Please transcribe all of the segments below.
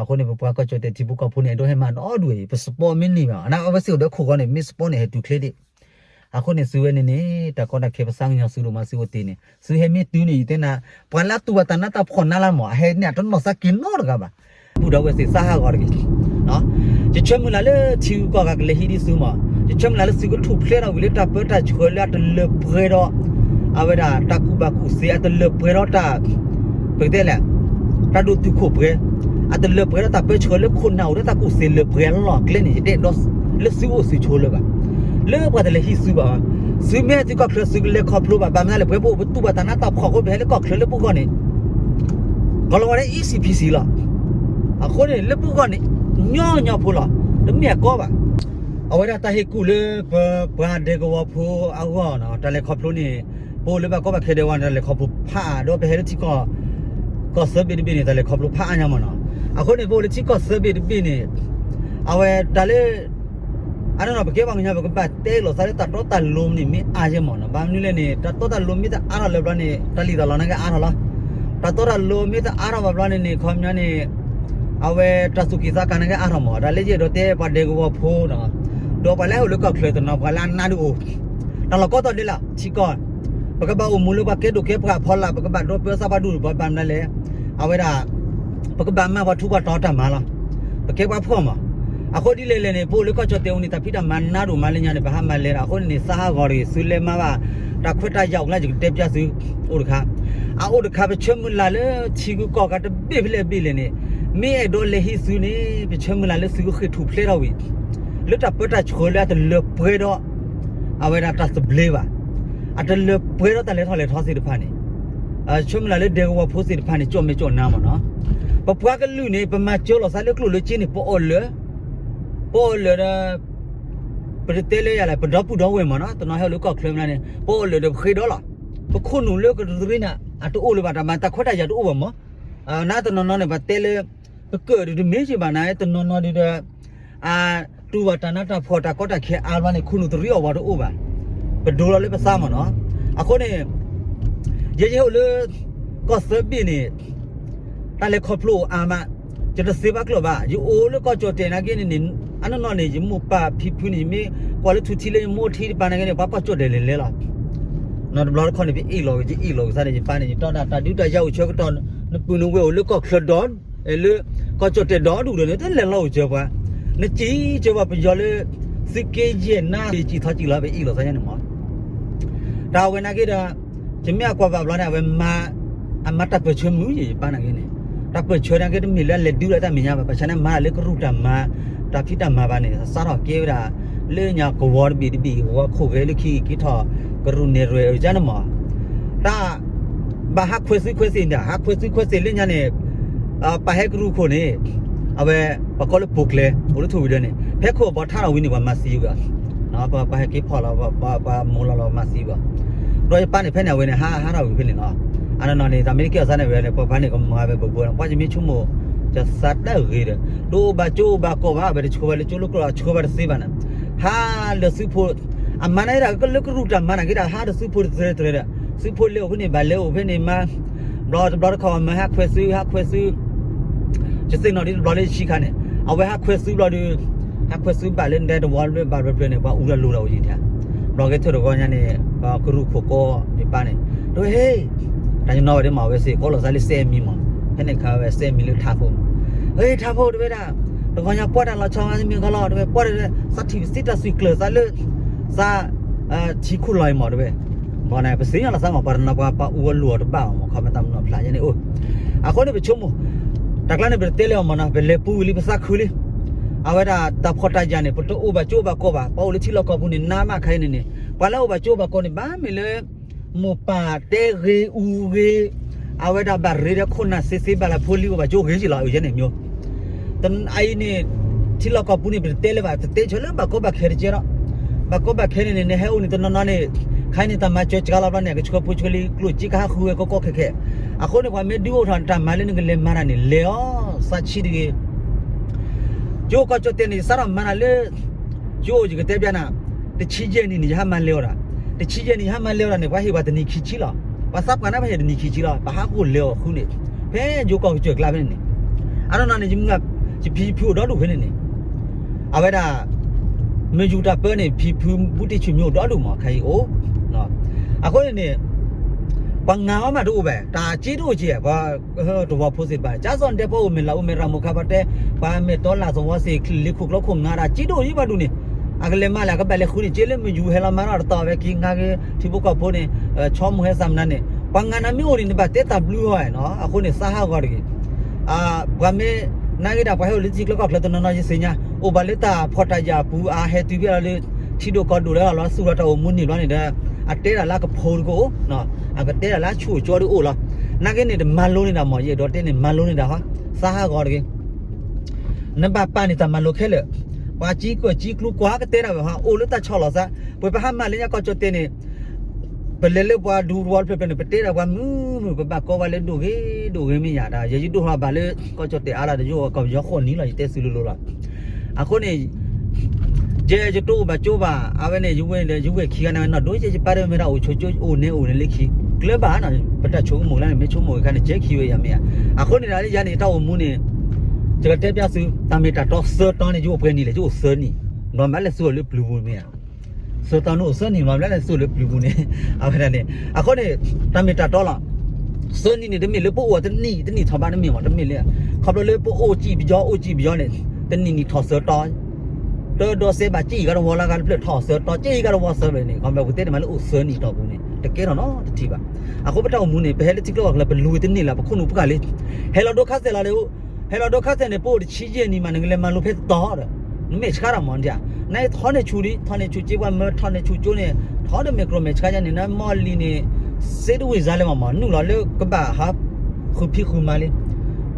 အဃိန့ၣ် ပပှၤကီၢ်ကၠီၣ်တဲၣ်ထံဖိကီၢ်ဖိန့ၣ် အဲၣ်ဒိးဟဲမၤဒီဒူၣ်အံၤ ပ support မ့ၢ်န့ၢ်ဘၣ် အဝဲစ့ၢ်ကီးဒီးခိၣ်ဃီန့ၣ် မ့ၢ် support န့ၣ် ဟဲတုၤချ့ဒံး အဃိန့ၣ် သုဝဲန့ၣ်န့ၣ် တၢ်ကီတၢ်ခဲပသးကညီၤသုဒိၣ်မးသုအိၣ်တ့ၢ်န့ၣ် သုဟဲမ့ၢ်တုၤန့ၣ် ယတဲနၤ ပှၤလၢအတူၢ်ဘၣ်တၢ်နးတၢ်ဖှီၣ်နးလၢမး အဟဲန့ၣ် အတနီၢ်သးက့ၤနီတဂၤဘၣ်. ပုၢ်ဒီဝဲၢ်သ့ၣ်သးဟးဂီၤတဂ့ၤ ယဆၢမုၢ်လၢ်လၢထံဂုၤကီၢ်ဂၤကလဲၤဟံးဒံးသုမး ယဆၢမုၢ်လၢ်လၢသုကထူၣ်ဖျဲးထီၣ်ဝံၤလၢတၢ်ပၢတၢ်ဆှၢလၢအတလၢပှဲၤဒီး အဝဲဒၣ်တၢ်ကူၣ်ဘၣ်ကူၣ်သ့ အတလၢပှဲၤဒီးတၢ် ပကတဲလဲၣ် တၢ်ဒိၣ်တုာ်ခိၣ်ပှဲၤ အတလၢပှဲၤဒီးတၢ်ပၢဆှၢလၢခိၣ်နၢ်အိၣ်ဒီးတၢ်ကူၣ်သ့လၢပှဲၤလီၢ်ကျဲန့ၣ် ယတအဲၣ်ဒိးလၢသုအိၣ်သုဆိးလၢၤဘၣ်. လၢပှၤတလဲၤဟံးသုဘၣ် သုမ့ၢ်သုကီၢ်ချၢသုကလဲၤခီဖျိဘၣ် ဘၣ်မနုၤလဲၣ် ပဝဲပတူၢ်ဘၣ်တၢ်နးတၢ်ဖှီၣ်အဃိ ပဟဲလၢကီၢ်ချၢလၢပဂီၢ်န့ၣ် ကီၤလၤဝါဒဲ easy peasy လီၤ. အဃိန့ၣ် လၢပဂီၢ်န့ၣ် ညီညီဖိလီၤ. တမ့ၢ်အကီဘၣ်. အဝဲဒၣ်တၢ်ဟ့ၣ်ကူၣ်လၢပပှၤဒဲကဝီၤဖိအဂီၢ်နီၤ တၢ်လဲၤခီဖျိန့ၣ် ပအိၣ်လၢဘၣ်ကီဘၣ်ခဲဒဲကဝီၤန့ၣ် တၢ်လဲၤခီဖျိဖးအါ ဒီးပဟဲလၢထံကီၢ် ကီၢ်သၢဘ့ၣ်တဘ့ၣ်န့ၣ် တၢ်လဲၤခီဖျိဖးအါညါမးနီၤ. အဃိန့ၣ် ပအိၣ်လၢထံကီၢ်သၢဘ့ၣ်တဘ့ၣ်န့ၣ် အဝဲတၢ်လၢ အနီၢ်နီၢ် ပကဲပှၤကညီ ပကဘၣ်တဲလိာ်သးလၢတၢ်တီတၢ်လိၤန့ၣ် မ့ၢ်အါယဲမးနီၤ. ဘၣ်မနုၤလဲၣ်န့ၣ် တၢ်တီတၢ်လိၤမ့ၢ်တအါထီၣ်လၢၤဘျီန့ၣ် တၢ်လံၣ်တၢ်လီၤနာ်က့အါထီၣ်လီၤ. တၢ်တီတၢ်လိၤမ့ၢ်တအါထီၣ်ဘၣ်ဘျီန့ၣ်န့ၣ် ခီပညီန့ၣ် အဝဲတၢ်သူၣ်ကံၢ်သးကါနာ်က့အါထီၣ်မး. တၢ်လၢယအဲၣ်ဒိးတဲပှၤဒဲကဝီၤဖိနီၤ ဒီးပှၤလၢဟဲအိၣ်လၢကီၢ်ချၢတနီၤ ပှၤလၢအနးဒုးအိၣ် တၢ်လီၢ်ကီသီၣ်ဒ်လဲၣ် ထံကီၢ် ပကဘၣ်အိၣ်မူလၢပှၤကဲဒိၣ်ကဲပှၢ်အဖီလာ် ပကဘၣ်ဒီပၢသးပှၢ်ဒူၣ်ဘၣ် ဘၣ်မနုၤလဲၣ် အဝဲဒၣ် ပကဘၣ်မၤပှၤထူးပှၤတီၤတၢ်မၤလီၤ. ပကဲပှၤဖှီၣ်မး. အဃိဒ်လဲၣ်လဲၣ်န့ၣ် ပအိၣ်လၢကီၢ်ကၠီၣ်တဲၣ်အူန့ၣ် တၢ်ဖံးတၢ်မၤနးဒိၣ်မးလၢညါန့ၣ် ပဟးမၤလဲၤဒီး အဃိန့ၣ်န့ၣ် သးဟးဂီၤတဂ့ၤ သုလဲၤမၤဘၣ် တၢ်ခွဲးတၢ်ယာ်အိၣ်ကျါ ယကတဲပျါသု အိၣ်တခါ အအိၣ်တခါ ပဆၢမုၢ်လၢ်လၢထံဂုၤကီၢ်ဂၤတဘ့ၣ်ဖဲလဲၣ်တဘ့ၣ်လဲၣ်န့ၣ် မ့ၢ်အဲၣ်ဒိးလဲၤဟံးသုန့ၣ် ပဆၢမုၢ်လၢ်လၢသုကဃ့ၢ်ထူၣ်ဖျဲးထီၣ်ဝံၤ လၢတၢ်ပၢတၢ်ဆှၢလၢအတလၢပှဲၤဒီး အဝဲဒၣ်တၢ်သဘျ့ဘၣ်, အတလၢပှဲၤဒီးတၢ်လဲၤထီၣ်လဲၤထီသ့ၣ်တဖၣ်န့ၣ်, ဆၢမုၢ်လၢ်လၢဒဲကဝီၤဖိသ့ၣ်တဖၣ်န့ၣ် ကၠီၣ်မဲာ်ကၠီၣ်နါမ့ၢ်နီၤ, ပပှၤကလုာ်န့ၣ် ပမၤစၢၤလိာ်သးလၢကျိၣ်လၢစ့န့ၣ် ပအီၣ်လၢာ်, ပအီၣ်လၢာ်ဒီး ပတတဲလၢယၤလဲၣ် ပဒီပုၢ်ဒီဝဲၢ်မ့ၢ်နီၤ, တနီၤဟဲအိၣ်လၢကီၢ်ချၢမ့ၢ်န့ၣ် ပအီၣ်လၢာ်ဒီးပဃ့ဒီးလီၤ, ပခိၣ်နူာ်လၢကတရ့န့ၣ် အတအိၣ်လၢၤဘၣ်, တၢ်မၤတၢ်ခွဲးတၢ်ယာ်တအိၣ်ဘၣ်မ့ၢ်, နတနီၤနီၤန့ၣ် ပတဲလၢ ပကၢၣ်ဒုးတမ့ၢ်က့ၤဘၣ်နၤ, တနီၤနီၤဒုးဒီး အတူၢ်ဘၣ်တၢ်နးတၢ်ဖှီၣ် တၢ်ကီတၢ်ခဲအါဘျီန့ၣ် ခိၣ်နူာ်တရံးအီၣ်ဝဲတအိၣ်ဘၣ်, ပဒိးလီၤလၢပသးမ့ၢ်နီၤ, အဃိန့ၣ် ယဲယဟဲအိၣ်လၢ ကီၢ်သၢဘ့ၣ်န့ၣ် တၢ်လဲၤခီဖျိအိၣ်အါမး, ယတသ့ဘၣ်ကျိာ်ဘၣ်, ယအိၣ်လၢကီၢ်ကၠီၣ်တဲာ်နာ်က့န့ၣ်န့ၣ် အနီၢ်နီၢ်န့ၣ် ယမိၢ်ပၢ်ဖံဖုန့ၣ် ယမ့ၢ်ကွၢ်လၢထူထံလၢယမိၢ်ထံတပၤနာ်က့န့ၣ် ပှၤကီၢ်ကၠီၣ်တဲာ်လဲၤလဲၤလီၤ, နီတဘျီတခီန့ၣ် ပအ့ၣ်လိာ် ယအ့ၣ်လိာ်ကသးန့ၣ် ယပၢ်န့ၣ် ယတီဒၣ်တၢ်ဒုးတၢ်ယၤအိၣ်ဆၢကတီၢ်, နပုၢ်နဝဲၢ်အိၣ်လၢကီၢ်ချၢဒီး လၢ ကီၢ်ကၠီၣ်တဲာ်ဒီဒူၣ်ဒီးန့ၣ် တလဲၤလီၤအိၣ်စၢၤပှၤ, နစံးစၢၤပှၤပယီၤလၢ သုးက့ယဲၢ်နါ ယစံးထီၣ်စံးလီၤ ပအ့ၣ်လိာ်သးယါန့ၣ်မ့ၢ် တၢ်ဝဲနာ်က့ဒီး ယမ့ၢ်အကွၢ်ဘၣ်ဘျီန့ၣ် အဝဲမၤ အမၤတၢ်ပၢၢ်ဆၢမုာ်ယဲၢ် ယပၢ်နာ်က့န့ၣ်, တၢ်ပၢၢ်ဆၢနာ်က့ တမ့ၢ်လၢအလဲၤဒုးလၢတၢ်မဲာ်ညါဘၣ်, ဘၣ်ဆၣ်န့ၣ် မၤတၢ်လၢကရူၢ်တၢ်မၤ, တၢ်ဖံးတၢ်မၤဘၣ်န့ၣ် စးထီၣ်ကဲဝဲဒၣ် လၢညါကဝီၤတဘ့ၣ်တဘ့ၣ် ကဝီၤခိၣ်ဂဲၤလၢခံက့ၤထီၣ် ကရူၢ်နဲၣ်ရွဲၣ်အုၣ်ကၢန့ၣ်မ့ၢ်, တၢ် ဘၣ်ဟးခွဲးစုခွဲးသ့ၣ်န့ၣ် ဟးခွဲးစုခွဲးသ့ၣ်လၢညါန့ၣ်, ပာ်ဟဲကရူၢ်ခိၣ်န့ၣ်, အဝဲ ပှၤကိးလၢပိာ်ကျဲ အိၣ်လၢထိၣ်ဝံၤဒီးန့ၣ် ဖဲခိၣ်အဘီထါထီၣ်ဝံၤန့ၣ် ပှၤမၤသံဝဲ, ပှၤဟဲက့ၤဖီၣ်လီၤ ပှၤမိၢ်လီၤလီၤမၤသံဝဲ, ဒီးယပၢ်န့ၣ် ဖဲန့ၣ်အဝဲန့ၣ် ဟးဟးထီၣ်ဝံၤဖဲန့ၣ်လီၤ, အနီၢ်နီၢ်န့ၣ် တၢ်မ့ၢ်တကဲအီၤသးန့ၣ်ဝဲန့ၣ် ပှၤပၢ်န့ၣ် ကမၤဝဲဘၣ်ဘၣ် ပှၤယမ့ၢ်ဆိကမိၣ် ယသးတၢ်ဂ့ၤဒီး တအိၣ်ဘၣ်ကၠိအိၣ်ဘၣ်ကီၢ်ဘၣ် အဝဲတဆှၢဝဲလၢကၠိလၢကီၢ် ဆှၢဝဲတသ့ဘၣ်န့ၣ်, ဟးလၢသုးဖိ အမၤန့ၣ်ဒၣ်လၢကရူၢ်တၢ်မၤန့ၣ်က့ဒီး ဟးဒီးသုးဖိတသရၢတရၢဒီး သုးဖိလဲၤအိၣ်ဖဲန့ၣ် ဘၣ်လဲၤအိၣ်ဖဲန့ၣ်မး, ဘျီတဘျီတခီၣ်မၤဟးခွဲးစု ဟးခွဲးစု ယသ့ၣ်နီၣ်ဒ်တဘျီလၢယဆံးခါန့ၣ် အဝဲဟးခွဲးစုဘျီဒီး ဟးခွဲးစုဘၣ်လၢဒဲတဝီလၢဘၣ်တဖျၢၣ်န့ၣ် ပှၤအူတၢ်လိၤဒီးအိၣ်ယံၤထါ, ဘျီကဲထၢၣ်တဂီၢ်ညါန့ၣ် ပှၤကရူၢ်ခိၣ်ကိးယပၢ်န့ၣ်, တဝဲဟ့ၣ်, တၢ်ယနီၣ်ဝဲဒ်မး အဝဲစ့ၢ်ကီးလိာ်သးလၢစဲမံမး, ဖဲန့ၣ်ခါဝဲစဲမံလၢထါဖိ, ဟ့ၣ်ထါဖိတဝဲဒၣ်, တဂီၢ်ညါပှၢ်တၢ်လီၤဆီမံမံခီလီၤ တဝဲပှၢ်တဝဲ သးထံၣ်ပစံးတၢ်သွံၣ်ကျၢၤသးလၢ သး ထံခိၣ်လီၤအံၤမးတဝဲ, ဘၣ်န့ၣ် ပသ့ၣ်ညါလီၤသးမး ပှၤတနီၤပှၤပှၤအူအလိၤတဘၣ်အီၤမး ခီမတမနီၤဖျါယဲန့ၣ်အိၣ်, အဃိန့ၣ်ပဆိကမိၣ်, တၢ်ကျါန့ၣ် ပတတဲလၢၤအီၤမးနီၤ ပလဲၤပူၤဝံၤလံ ပသးခုလံ, အဝဲဒၣ်တၢ်ဖှီၣ်တၢ်ယာ်န့ၣ် ပတအိၣ်ဘၣ်ကၠိအိၣ်ဘၣ်ကီၢ်ဘၣ် ပှၤအိၣ်လၢထံလီၢ်ကီၢ်ပူၤန့ၣ် နါမးခါအံၤန့ၣ်န့ၣ် ပှၤလၢအိၣ်ဘၣ်ကၠိအိၣ်ဘၣ်ကီၢ်န့ၣ် ဘၣ်မ့ၢ်လၢ မိၢ်ပၢ်တဲဂ့ၤအူဂ့ၤ, အဝဲဒၣ်ဘၣ်ရ့ဒီးခိၣ်နၢ်သ့သ့ဘၣ်လၢဖိလံအိၣ်ဘၣ်ကၠိဂ့ၤက့ၤလီၤ အၢယဲန့ၣ်မျိုး, အအံၤန့ၣ် ထံလီၢ်ကီၢ်ပူၤန့ၣ် ပတတဲလၢၤဘၣ် တတဲဆၢလၢဘၣ်ကီဘၣ်ခဲတကဲဒီး, ဘၣ်ကီဘၣ်ခဲန့ၣ်န့ၣ် နဟဲအိၣ်န့ၣ်တနီၤနီၤန့ၣ်, ခါအံၤန့ၣ် တၢ်မၤစၢၤစှၤလီၤဘျီန့ၣ် ကဆှၢဖိဆှၢလံ ကျိၣ်စ့ကဟးဃုဝဲကီကီခဲခဲ, အဃိန့ၣ် ပှၤမ့ၢ်ဒုးအိၣ်ထီၣ်တၢ်မၤလၢနကလဲၤမၤတၢ်န့ၣ် လဲၤအီၤ သးဆံးတဂ့ၤ ကၠိကီၢ်ကၠိၣ်တဲၣ်န့ၣ် စးထီၣ်မၤတၢ်လၢ ကၠိအိၣ် ယကတဲပျးနၤ, တဆံယဲၢ်နံၣ်န့ၣ် ယဟးမၤလဲၤအီၤဒၣ်, တဆံယဲၢ်နံၣ် ယဟးမၤလဲၤအီၤဒၣ်န့ၣ် ပှၤဟ့ၣ်ပှၤတနံၤခံဆံလီၤ, ပှၤသးပှၢ်န့ၣ် ပှၤဟ့ၣ်တနံၤခံဆံလီၤ ပဟးအိၣ်လဲၤအီၤဃုန့ၣ်, ဖဲယိၤကီၢ်ကစၢၢ်ကျါဖဲန့ၣ်န့ၣ်, အနီၢ်နီၢ်န့ၣ် ယမုၢ်ဂၤ ယဖံယဖုအိၣ်ဒီဒူၣ်ဖဲန့ၣ်န့ၣ်, အဝဲဒၣ် မ့ၢ်ယူၤတၢ်ပၢန့ၣ် ဖံဖုဘူးတံၢ်ဆူၣ်မံအိၣ်ဒီဒူၣ်မး ခဲအံၤအိၣ်, အဃိန့ၣ်န့ၣ် ပှၤငါဝဲမးတအိၣ်ဘၣ် တၢ်စ့တအိၣ်က့ၤ ပှၤ တဝီဖိသ့ၣ်တဖၣ် ကၠၢ်စီၣ်ဒဲဖီအိၣ် မ့ၢ်လၢအိၣ်မ့ၢ်ရၤမိၢ်ခါပှၤတဲ ပှၤမ့ၢ်တီလၢသဝီသ့ၣ် လ့ခိၣ်ကျိခိၣ်ငါဒၣ် စ့တအိၣ်ယံၤဘၣ်ဒူၣ်န့ၣ်, အကလဲၤမၤလၢအကဘၣ်လဲၤဃုန့ၣ် က့လၢမ့ၢ်ယူၤဟဲလီၤမၤထီၣ်တတီၤဝဲက့ၤ ငါက့ၤ ထံဖိကီၢ်ဖိန့ၣ် ဆီမိၢ်ဟဲသးမနုၤန့ၣ် ပှၤငါန့ၣ်မ့ၢ်အိၣ်န့ၣ် နဘၣ်တဲတၢ်ဘျုးဟီဧါနီၤ အဃိန့ၣ် သးဟးဂီၤတဂ့ၤ ပှၤမ့ၢ်နာ်က့ၤဒၣ် ပှၤဟဲအိၣ်လၢထံချၢကီၢ်ချၢတနီၤနီၤ ယသ့ၣ်ညါ အိၣ်ဘၣ်လၢတၢ်ဖှီၣ်တၢ်ယာ်အပူၤ အဟဲတုၤဖဲလီၤလၢ ထံဒိၣ်ကီၢ်ဒိၣ်လၢအလီၤသူၣ်လီၤတၢ်အိၣ်မူန့ၣ်ဘျီန့ၣ်ဒီး အတဲဒၣ်လၢကဖိတကအိၣ် အကတဲဒၣ်လၢဆူၣ်ကၠီဒုအိၣ်လီၤ. နာ်က့န့ၣ် တမၤလိန့ၢ်ဒၣ်မး ယအဲၣ်ဒိးတဲန့ၣ် မၤလိန့ၢ်ဒၣ်ဟီ သးဟးဂီၤတဂ့ၤ နဘၣ်ပာ်န့ၢ်တၢ်မၤလိခဲလၢာ်, ပှၤကံကၢၢ်ကံကျူကွၢ်ကတဲဒၣ်ဝဲဟီ အိၣ်လၢတၢ်ဆီၣ်လီၤသး, ပှၤပဟးမၤလၢညါကီၢ်ကၠီၣ်တဲၣ်န့ၣ် ပလဲၤလၢပှၤဒူသဝီတဖျၢၣ်ဖျၢၣ်န့ၣ် ပတဲဒၣ်ပှၤမုာ်မုာ် ပဘၣ်ကိးဝဲလၢဒိၣ်ဂ့ၤဒိၣ်ဂ့ၤမ့ၢ်ယၤဒီး ယယဒိၣ်ထီၣ်ဘၣ်လၢကီၢ်ကၠီၣ်တဲၣ်အါလီၤဒီး ယအိၣ်ကီၢ်ပယီၤဃိးနံၣ်လီၤ ယတဲသုလိၤလိၤလီၤ. အဃိန့ၣ် ယဲယတအိၣ်ဘၣ်ကၠိဘၣ် အဝဲန့ၣ် ယဝဲၢ်ဒီး ယဝဲၢ်ခံဂၤန့ၣ်ဝဲနီၢ်ဒိၣ် ယဲယပၢ်ဒီးမ့ၢ်ဒၣ်အိၣ်ဆိးကၠိ အိၣ်န့ၣ်အိၣ်န့ၣ်လၢခံ ကျၢၤဘၣ်နီၤ ပတၢ်ဆိကမိၣ်လၢန့ၣ် မ့ၢ်ဆိကမိၣ်အခါန့ၣ် ကဲခံဝဲယၤမ့ၢ်ဧါ. အဃိန့ၣ်ဒီးလၢယၤန့ၣ် တၢ်အိၣ်မူန့ၣ် ယကတဲပျးသု တၢ်မ့ၢ်တၢ်တီသၢတီန့ၣ် ယအိၣ်ပှဲၤနံၣ်လဲၣ် ယအိၣ်သၢနံၣ် ဘျီမးလဲၤသူၣ်အီၤလၢပျုၤပူၤမ့ၢ်ဧါ. သၢတီန့ၣ်အိၣ်သၢနံၣ် ဘျီမးလဲၤသူၣ်လၢပျုၤပူၤန့ၣ် အဝဲဒၣ်န့ၣ် အဃိန့ၣ် တၢ်မ့ၢ်တၢ်တီလီၤ. သၢနံၣ်န့ၣ် တမ့ၢ်လၢပအိၣ်အတနံၣ်တနံၣ်ထီၣ်ဘၣ်တမ့ၢ်မး တမ့ၢ်လၢ ခီဖျိလၢပအိၣ်စံၣ်ပယီၤ အိၣ်စံၣ်ပယီၤန့ၣ် တနံၣ်နံၣ်ထီၣ်သၢတီ တၢ်ဒိးစဲးဘၣ်စံၣ်ဂၤတဝီလၢဂၤတဖျၢၣ်ထီၣ်သၢတီ စံၣ်ဂၤတဝီသၢဖျၢၣ်န့ၣ် ခီဖျိပတဲန့ၣ်မးလၢအိၣ်သၢနံၣ်တီပူၤန့ၣ် တကဲထီၣ်နီတထံၣ်ဘၣ်. အဃိပတၢ်အိၣ်မူန့ၣ် ပဟဲလၢထံချၢကီၢ်ချၢ ပလူၤတန့ၢ်လၢ ပခိၣ်နူာ်ပှၢ်လံ ဟဲလီၤဒိခါစဲးလီၤလၢ ဟဲလီၤဒိခါစဲးန့ၣ် ပအိၣ်တဆံယဲၢ်နံၣ်မး နကလဲၤမၤလိဖဲတတီၤဒီး နမဲာ်ဆှးတၢ်မၤဒ်ဧါ နထီၣ်န့ၢ်ဆူၣ်လံ ထီၣ်န့ၢ်ဆူၣ်ကၠ့ပှၤမၢ ထီၣ်န့ၢ်ဆူၣ်ကၠိန့ၣ် ထီၣ်ဒီးမဲာ်ကြိၢ်မဲာ်ဆှးယါန့ၣ် နမီၢ်လံၤန့ၣ် စ့တဝ့ၢ်စါလဲၣ်မးမး နုာ်လီၤလၢကဘၣ်ဟး ဃုဖံးဃုမၤလံ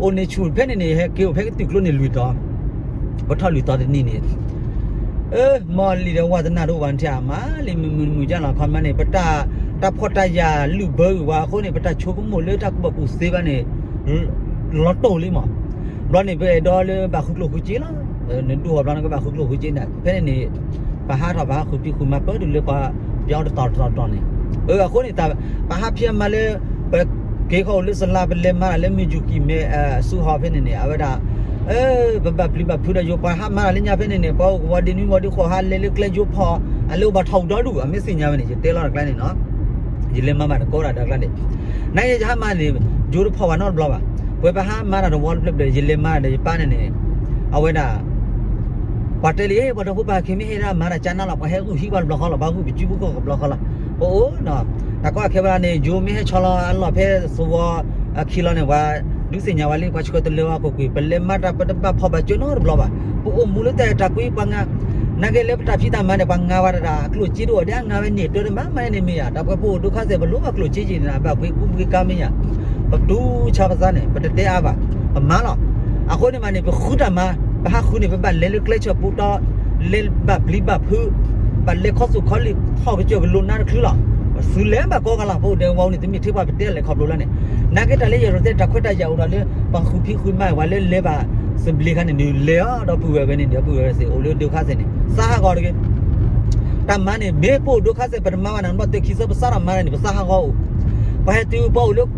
အိၣ်န့ၢ်ဆူၣ်ဖဲန့ၣ်န့ၣ် ဟဲက့ၤအိၣ်ဖဲကတုၢ်ကျိန့ၣ်လွံၢ်တီၤ ပထီၣ်လွံၢ်တီၤတနံၣ်န့ၣ် မီၢ်လံၤဒီးဝါသနာတအိၣ်ဘၣ်နထံၣ် မၤလံၤမုာ်မုာ်မုာ်ကၢ်လီၤ ခီမီန့ၣ် ပတၢ် တၢ်ဖှီၣ်တၢ်ယာ်လုၢ်ဘၢအံၤဝဲအဃိန့ၣ် ပတၢ်ဆိကမိၣ်လၢတၢ်ကူၣ်ဘၣ်ကူၣ်သ့ဘၣ်န့ၣ် လီၤတိၢ်လံမး ဘျီန့ၣ် ပအဲၣ်ဒိးလၢဘၣ်ဃုကျိၣ်ဃုစ့လီၤ နဒိၣ်ထီၣ်ဘျီနကဘၣ်ဃုကျိၣ်ဃုစ့န့ၣ် ဖဲန့ၣ်န့ၣ် ပဟးထီၣ်ပဟးဃုဖံးဃုမၤပၢတုၤလၢပှၤပျီတတီၤတတီၤတတီၤန့ၣ် အဃိန့ၣ် ပဟးဖံးမၤလၢ ပက့ၤဃီၤအိၣ်လၢစလါ ပလဲၤမၤတၢ်လၢမုၢ်ယူၤကံၢ်မဲ အစုဟီၣ်ဖဲန့ၣ်န့ၣ် အဝဲဒၣ် ပဘၣ်ပျံၤဘၣ်ဖုးဒီးယိၤ ပှၤဟးမၤတၢ်လၢညါဖဲန့ၣ်န့ၣ် ပှၤအိၣ်ကဝီၤဒ့နွံဝီၤဒ့ဃိး ဟးလဲၤလၢကျဲယိၤဖီၣ် အလဲၤအိၣ်ဘၣ်ထီၣ်အိၣ်ဒီဒူၣ် အမ့ၢ်သ့ၣ်ညါဝဲန့ၣ် ယတဲလီၤတကျါန့ၣ်နီၤ ယလဲၤမၤဘၣ်တကိးတၢ်ဒီးကျါန့ၣ် နယဲယဟးမၤန့ၣ် ယိၤတဖီၣ်ဘၣ်နီတဘျီဘၣ် ပဝဲပဟးမၤတၢ်တဝီတဖျၢၣ်ဖျၢၣ် ယလဲၤမၤဒီးယပၢ်န့ၣ်န့ၣ် အဝဲဒၣ် ပှၤတဲလံ ပှၤတၢ်ဖိပၢ်ဟဲက့ၤမ့ၢ်ဟဲဒၣ်မၤတၢ်ကၠါနါလီၤ ပှၤဟဲဂုာ်ဟံးပှၤတဘျီဃီလီၤ ပှၤဂုာ်ပစုပူကီၢ်တဘျီဃီလီၤ ပအိၣ်နီၤ တၢ်ကီအခဲဘၣ်န့ၣ် ယိၤမ့ၢ်ဟဲဆီလီၤအလီၢ်ဖဲသဝီ အခံလီၤန့ၣ် ပှၤဒုးသ့ၣ်ညါဝဲလံ ပှၤဆှၢတလၢဝဲဟီၣ်ခိၣ်ကွံာ် ပလဲၤမၤတၢ်ပတဘၣ်ဖီၣ်ဘၣ်ကၠိနီတဘျီဘၣ် ပအိၣ်မူလၢတၢ်အဲၣ်တၢ်ကွံပှၤငါ နာ်က့လၢပတၢ်ဖံးတၢ်မၤန့ၣ် ပှၤငါဝဲဒၣ် အကျိၣ်စ့တအိၣ်ဒံး အငါဝဲန့ၣ် တၢ်တမၤမၤန့ၣ်မ့ၢ်ယါ တၢ်ပှဲၤပအိၣ်ဒိခါစဲး ပလိၣ်ဘၣ်ကျိၣ်စ့က့ၤန့ၣ် အဘၣ်ပှ့ၤကူပှ့ၤကါမ့ၢ်ယါ ပတူၢ်ဆါပသးန့ၣ် ပတတဲအါဘၣ် ပမၤလီၤ အဃိန့ၣ်မးန့ၣ် ပဃုတၢ်မၤ ပဟးဃုန့ၣ် ပဘၣ်လဲၤလၢကျဲဆၢပူၤတီ လဲၤဘၣ်ပျံၤဘၣ်ဖုး ဘၣ်လဲၤခီသူၣ်ခီလံာ် ထီၣ်ကစၢၢ်ကလိနါတချုးလီၤ ပသုလဲၤဘၣ်ကိးဂၤလီၤ ပအိၣ်ဒဲးဝဲန့ၣ် တမ့ၢ်ထဲပှၤပတဲလဲၤခီဖျိလၢန့ၣ် နာ်က့တၢ်လၢယဲၢ်ရိၤသဲး တၢ်ခွဲးတၢ်ယာ်အိၣ်ဒီးလၢ ပှၤဃုဖံးဃုမၤ ပှၤလၢလဲၤဘၣ်သဘျ့ခါန့ၣ် နလဲၤအီၤဒီပုၢ်ဝဲၢ်ဝဲန့ၣ် ဒီပုၢ်ဝဲၢ်ဝဲသ့ၣ် အိၣ်လၢဒိခါစဲးန့ၣ် သးဟးဂီၤတဂ့ၤ တၢ်မၤန့ၣ် မ့ၢ်ပအိၣ်ဒိခါစဲး ပတမၤဘၣ်န့ၣ် ဘျီတၢ်ခံသၢပသးထီၣ်မၤန့ၣ် ပသးဟးဂီၤအိၣ် ပှၤဟဲတုၤပှၤအိၣ်လၢ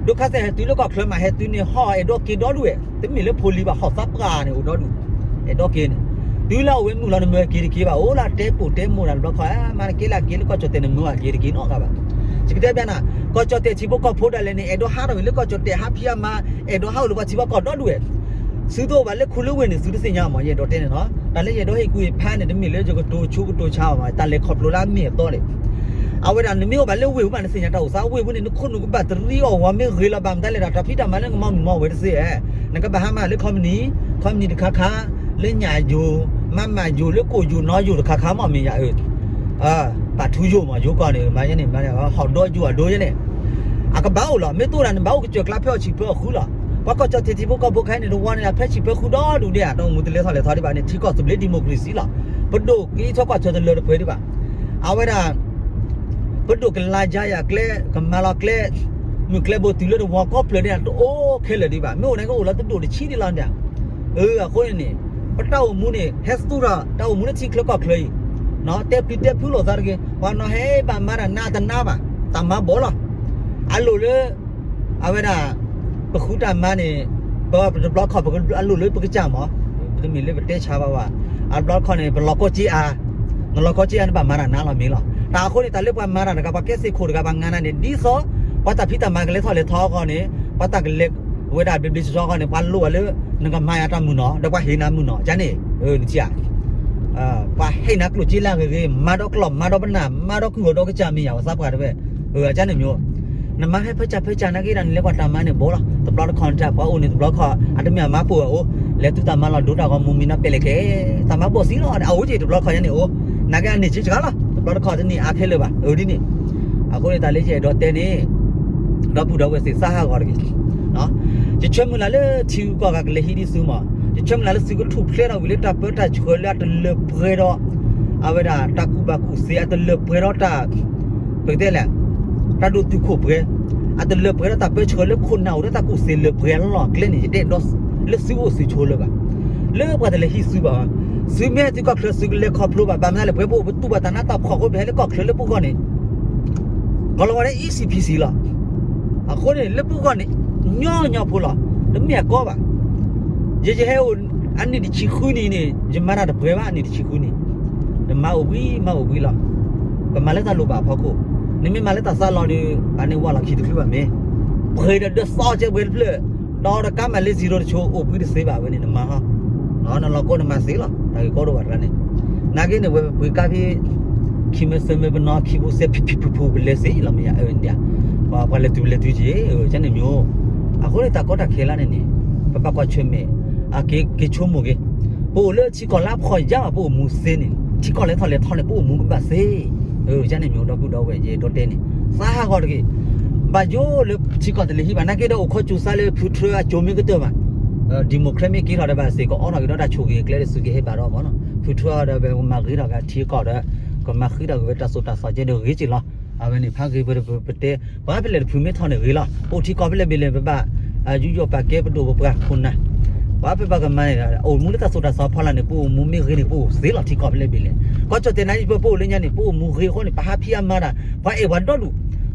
ဒိခါစဲးဟဲတုၤလၢကီၢ်ချၢမး ဟဲတုၤန့ၣ် ဟီၣ်အဲၣ်ဒိးက့ၤဒီဒူၣ်ဝဲ တမ့ၢ်လၢဖိလံၤဘၣ် ဟီၣ်သးပှၢ်န့ၣ်အိၣ်ဒီဒူၣ် အဲၣ်ဒိးက့ၤန့ၣ် တုၤလၢအဝဲမုၢ်လီၤ နမၢက့ၤတက့ၤဘၣ် အိၣ်လၢတဲပိာ်တဲမိၢ်တၢ်တဘျီခီ မၤတက့ၢ်လၢက့ၤလၢကီၢ်ကၠီၣ်တဲာ် နမၢအက့ၤတက့ၤနီတဂၤဘၣ် ယကတဲပျးနၤ ကီၢ်ကၠီၣ်တဲာ်ထံဖိကီၢ်ဖိဒၣ်လဲာ်န့ၣ် အဲၣ်ဒိးဟးထီၣ်ဝဲလၢကီၢ်ကၠီၣ်တဲာ် ဟးဖံးဟးမၤ အဲၣ်ဒိးဟးအိၣ်လၢပှၤထံဖိကီၢ်ဒီဒူၣ်ဝဲ သုတအိၣ်ဘၣ်လၢခူလၢဝ့ၢ်န့ၣ် သုတသ့ၣ်ညါမး ယအဲၣ်ဒိးတဲန့ၣ်နီၤ တၢ်လၢယအဲၣ်ဒိးဟ့ၣ်ကူၣ်ဟ့ၣ်ဖးန့ၣ် တမ့ၢ်လၢယကတိၤဆူကတိၤဆါအီၤဘၣ် တၢ်လဲၤခီဖျိလၢအမ့ၢ်အတီန့ၣ် အဝဲဒၣ်နမ့ၢ်အိၣ်ဘၣ်လၢဝ့ၢ်ပူၤမး နသ့ၣ်ညါတၢ်အိၣ်သးဝ့ၢ်ပူၤန့ၣ် နခိၣ်နူာ်ကဘၣ်တရံးအီၣ်ဝဲမ့ၢ်ဂ့ၤလီၤဘၣ်မတၤလဲၣ်ဒီး တၢ်ဖံးတၢ်မၤလၢနကမၤမုာ်မၤဝဲတသ့ဧါ နကဘၣ်ဟးမၤလၢခီပနံၣ် ခီပနံၣ်တခါခါ လၢညၣ်ယိၤ မၤမၢ်ယိၤ လၢကိၣ်ယိၤနီယိၤတခါခါမး မ့ၢ်ယၤဧၢ ပာ်ထူယိၤမး ယိၤကီၢ်န့ၣ် မၤယဲန့ၣ် မၤန့ၣ် ဟီၣ်ဒီယိၤအဒိယဲန့ၣ် အကဘၣ်အိၣ်လီၤ မ့ၢ်တအိၣ်ဒၣ် နဘၣ်အိၣ်ကစၢၢ်ကျါဖဲအီၣ်ဆံးဖဲအီၣ်ဃုလီၤ ပှၤကီၢ်ကၠီၣ်တဲာ်ထံဖိကီၢ်ဖိခဲအံၤန့ၣ် တဝီန့ၣ် ဖဲဆံးဖဲဃုဒီဒူၣ်ဒဲး တၢ်အိၣ်မူတလဲၤထီၣ်လဲၤထီဒံးဘၣ်န့ၣ် ထံကီၢ်သဘျ့ democracy လီၤ ပဒိၣ်က့ၤထီၣ်ကွၢ်ထွဲတလၢတပှဲၤဒံးဘၣ် အဝဲဒၣ် ပဒိၣ်ကလါယါယၤကျဲ ကမၤလီၤကျဲ မုၢ်ကျဲဘိတုၤလၢတဝီကီၢ်ဖျၢၣ်န့ၣ် တအိၣ်ခဲလၢာ်ဒံးဘၣ် မ့ၢ်အိၣ်န့ၣ်ကအိၣ်လီၤတဒိၣ်တဆံဒံးလီၤန့ၣ် အဃိန့ၣ်န့ၣ် ပတၢ်အိၣ်မူန့ၣ် ဟဲသူၣ်ထီၣ် တၢ်အိၣ်မူလၢထံချၢကီၢ်ချၢအံၤ တဲပျံၤတဲဖုးလိာ်သးတဂ့ၤ ပှၤနီၤဟဲဘၣ်မၤတၢ်နးတနါဘၣ် တၢ်မၤဘီလီၤ အလိၣ်လၢ အဝဲဒၣ် ပဃုတၢ်မၤန့ၣ် ပတဘျီတခီၣ် ပကအလိၣ်လၢပကစၢ်မး, ပတမ့ၢ်လၢပတဲဆါဘၣ်ဘၣ်. အတဘျီတခီၣ်န့ၣ် ပလီၤကီက့အါ, နလီၤကီက့အါန့ၣ် ဘၣ်မၤတၢ်နါလီၤမ့ၢ်လီၤ. တၢ်အဃိန့ၣ် တၢ်လၢပှၤမၤတၢ်တဂၤ ပှၤကဲစ့ၢ်ခိၣ်တဂၤ ပှၤငါနၤန့ၣ် ဒ်သိး ပှၤတၢ်ဖံးတၢ်မၤကလဲၤထီၣ်လဲၤထီအဂီၢ်န့ၣ် ပှၤတၢ်ကလဲၤဝဲဒၣ်ဘျ့ဘျ့ဆှီဆှီအဂီၢ်န့ၣ် ပှၤလိၣ်ဘၣ်လၢ နကမၤယၤတၢ်မုာ်နီၤ ဒီးပှၤဟ့ၣ်နၤမုာ်နီၤ ကန့ၣ်, နထံၣ်ဧါ ပှၤဟ့ၣ်နၤကျိၣ်စ့လၢအဂ့ၤဂ့ၤ မၤဒီးကျီၢ် မၤဒီးပနၢ် မၤဒီးကုၢ်အီၤဒီးကစၢ်မ့ၢ်ယၤ ပှၤသးပှၢ်တဝဲ, အကန့ၣ်မ့ၢ်, နမၤဟဲဖၢကၢ်ဖၢကၢ်နာ်က့ဒီး နလဲၤကွၢ်တၢ်မၤန့ၣ်ဘီလီၤ. တဘျီတခီၣ်န့ၣ် ပှၤအိၣ်န့ၣ်တဘျီတခီၣ် အတမ့ၢ်အမါပိာ်အအိၣ် လဲၤတုၤတၢ်မၤလီၤဒိတၢ်ဂီၤမူမံၤနီၤ ပဲာ်လဲၣ်ကဲ, တၢ်မၤဘီၣ်စံလီၤ အအိၣ်က့ၤတဘျီတခီၣ်ယါန့ၣ်အိၣ်, နာ်က့အန့ၢ်ဆံးစှၤလီၤ တဘျီတခီၣ်တန့ၢ်အါခဲလၢာ်ဘၣ် အဒ်န့ၣ် အဃိန့ၣ် တၢ်လၢယအဲၣ်ဒိးတဲန့ၣ် ဒီပုၢ်ဒီဝဲၢ်သ့ၣ် သးဟးဂီၤတဂ့ၤ, ယဆၢမုၢ်လၢ်လၢထံဂုၤကီၢ်ဂၤကလဲၤဟံးဒံးသုမး, ယဆၢမုၢ်လၢ်လၢသုကထူၣ်ဖျဲးထီၣ်ဝံၤလၢတၢ်ပၢတၢ်ဆှၢလၢအတလၢပှဲၤဒီး အဝဲဒၣ်တၢ်ကူၣ်ဘၣ်ကူၣ်သ့ အတလၢပှဲၤဒီးတၢ် ပကတဲလဲၣ်, တၢ်ဒိၣ်တုာ်ခိၣ်ပှဲၤ, အတလၢပှဲၤလၢတၢ်ကူၣ်သ့လၢပှဲၤလီၢ်ကျဲန့ၣ် ယတဲဒီးလၢသုအိၣ်သုဆိးလၢၤဘၣ်, လၢပှၤတလဲၤဟံးသုဘၣ်, သုမ့ၢ်ဟဲသုကီၢ်ချၢသုကလဲၤခီဖျိဘၣ် ဘၣ်မနုၤလဲၣ် ပှၤပအိၣ်ပတူၢ်ဘၣ်တၢ်နးတၢ်ဖှီၣ်အဃိ ပဟဲလၢကီၢ်ချၢလၢပဂီၢ်န့ၣ် ကီၤလၤဝါဒဲ E C P C လီၤ. အဃိန့ၣ် လၢပဂီၢ်န့ၣ် ညီညီဖိလီၤ. တမ့ၢ်အကီဘၣ်. ယဲယဟဲအိၣ်အနံၣ်တဆံဃုနံၣ်န့ၣ် ယမၤတၢ်တပှဲၤဘၣ် အနံၣ်တဆံဃုနံၣ်, နမၤအိၣ်ဘှံး မၤအိၣ်ဘှံးလီၤ. ပမၤလၢတၢ်လိၣ်ဘၣ်အဖီခိၣ်, နမ့ၢ်မၤလၢတၢ်သးလီၤဒီး ပှၤန့ၢ်ဝဲလီၤခံတချုးဘၣ်မ့ၢ်, ပှ့ၤဒီးဒၢသီကဲပှဲၤတဖျၢၣ်, ဒီးတကးမးလၢ zero တဆိ အိၣ်ဘှံးတသ့ဘၣ်ဝဲန့ၣ် နမၤဟီ နလီၤကီနမၤသ့လီၤ. တၢ်ဂ့ၢ်ကီဒိၣ်ဘၣ်တဂၤန့ၣ်, နာ်က့န့ၣ် ဝဲပပှ့ၤကါဖဲ ခံမၢသၢမၢပနီၤ ခံဖိစဲ ဖံဖံဖုဖု ပလဲၤသ့လီၤမ့ၢ်ယါ အၢဒၣ်, ပှၤလဲၤတုၤလဲၤတုၤက့ၤ ကန့ၣ်မ့ၢ်, အဃိန့ၣ် တၢ်ကီတၢ်ခဲလၢာ်န့ၣ်န့ၣ် ပဘၣ်ကွၢ်ဆၢၣ်မဲာ်, အက့ၤက့ၤဆိကမိၣ်က့ၤ, ပအိၣ်လၢထံကီၢ်လၢအဖှီၣ်ယာ်ဘၣ် ပအိၣ်မူသ့န့ၣ် ထံကီၢ်လဲၤထီၣ်လဲၤထီန့ၣ် ပအိၣ်မူကဘၣ်သ့, ကန့ၣ်မ့ၢ်ဒီပုၢ်ဒီဝဲၢ် ယအဲၣ်ဒိးတဲန့ၣ် သးဟးဂီၤတဂ့ၤ, ဘၣ်ယိၣ်လၢထံကီၢ်တလဲၤဟံးဘၣ် နာ်က့ဒီးအိၣ်ခိးစူၤစါလၢ ဖုထြၢ အကၠိမ့ၢ်ကတၢၢ်ဘၣ် Democrat မ့ၢ်က့ၤထီၣ်ဒီးဘၣ်စ့ၢ်ကီး အိးထီၣ်က့ၤဒီးတၢ်ဆိၣ်ဂ့ၤအကျဲဒီး သုးက့ၤဟဲဘၣ်ဒီးမ့ၢ်နီၤ ဖုထြၢဒီး ပကမၤဂ့ၤထီၣ်က့ၤထံကီၢ်ဒီး ကမၤဃံးထီၣ်က့ၤဝဲတၢ်သိၣ်တၢ်သီကဲဒီးဂ့ၤက့ၤလီၤ. အဝဲန့ၣ် ဖးဂ့ၤပတဲ ပှၤဖဲလဲၣ်တဖုမ့ၢ်ထီၣ်န့ၣ်ဂ့ၤလီၤ. ပအိၣ်ထံကီၢ်ဖဲလဲၣ်ဘ့ၣ်လဲၣ် ပဘၣ်ယူးယီၣ်ပာ်ကဲပဒိၣ်ပပှၢ်ခိၣ်နၢ်, ပှၤဖဲပှၤကမၤန့ၣ် အိၣ်မူလၢတၢ်သိၣ်တၢ်သီဖီလာ်န့ၣ် ပအိၣ်မူမ့ၢ်ဂ့ၤန့ၣ် ပအိၣ်သ့လီၤထံကီၢ်ဖဲလဲၣ်ဘ့ၣ်လဲၣ်. ကီၢ်ကၠီၣ်တဲာ်နါယပၢၢ် ပအိၣ်လၢညါန့ၣ် ပအိၣ်မူဂ့ၤအဃိန့ၣ် ပဟးဖံးအမၤတၢ် ပှၤအဲၣ်ပှၤဒီဒူၣ်,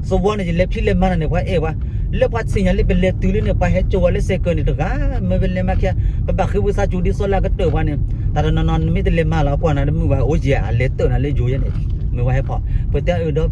သဝီန့ၣ် ယလဲၤဖံးလဲၤမၤတၢ်န့ၣ် ပှၤအဲၣ်ပှၤ, လၢပှၤသ့ၣ်ညါလၢပလဲၤတုၤလၢန့ၣ် ပှၤဟဲကၠီၤဝဲလၢစဲးကၢးန့ၣ် တဂၤမ့ၢ်ပလဲၤမၤခံ, ပဘၣ်ဃ့ဝံသးစူၤဒ်သိးလၢအကတၢၢ်ပှၤန့ၣ်, တၢ်တနီၤနီၤ နမ့ၢ်တလဲၤမၤလီၤကွၢ်နၤတမုာ်ဘၣ် အိၣ်ယဲၢ် အလဲၤတၢၢ်နၤလၢယိၤယဲန့ၣ်, မ့ၢ်ဝဲဟဲဖီၣ် ပတဲအၢဒီး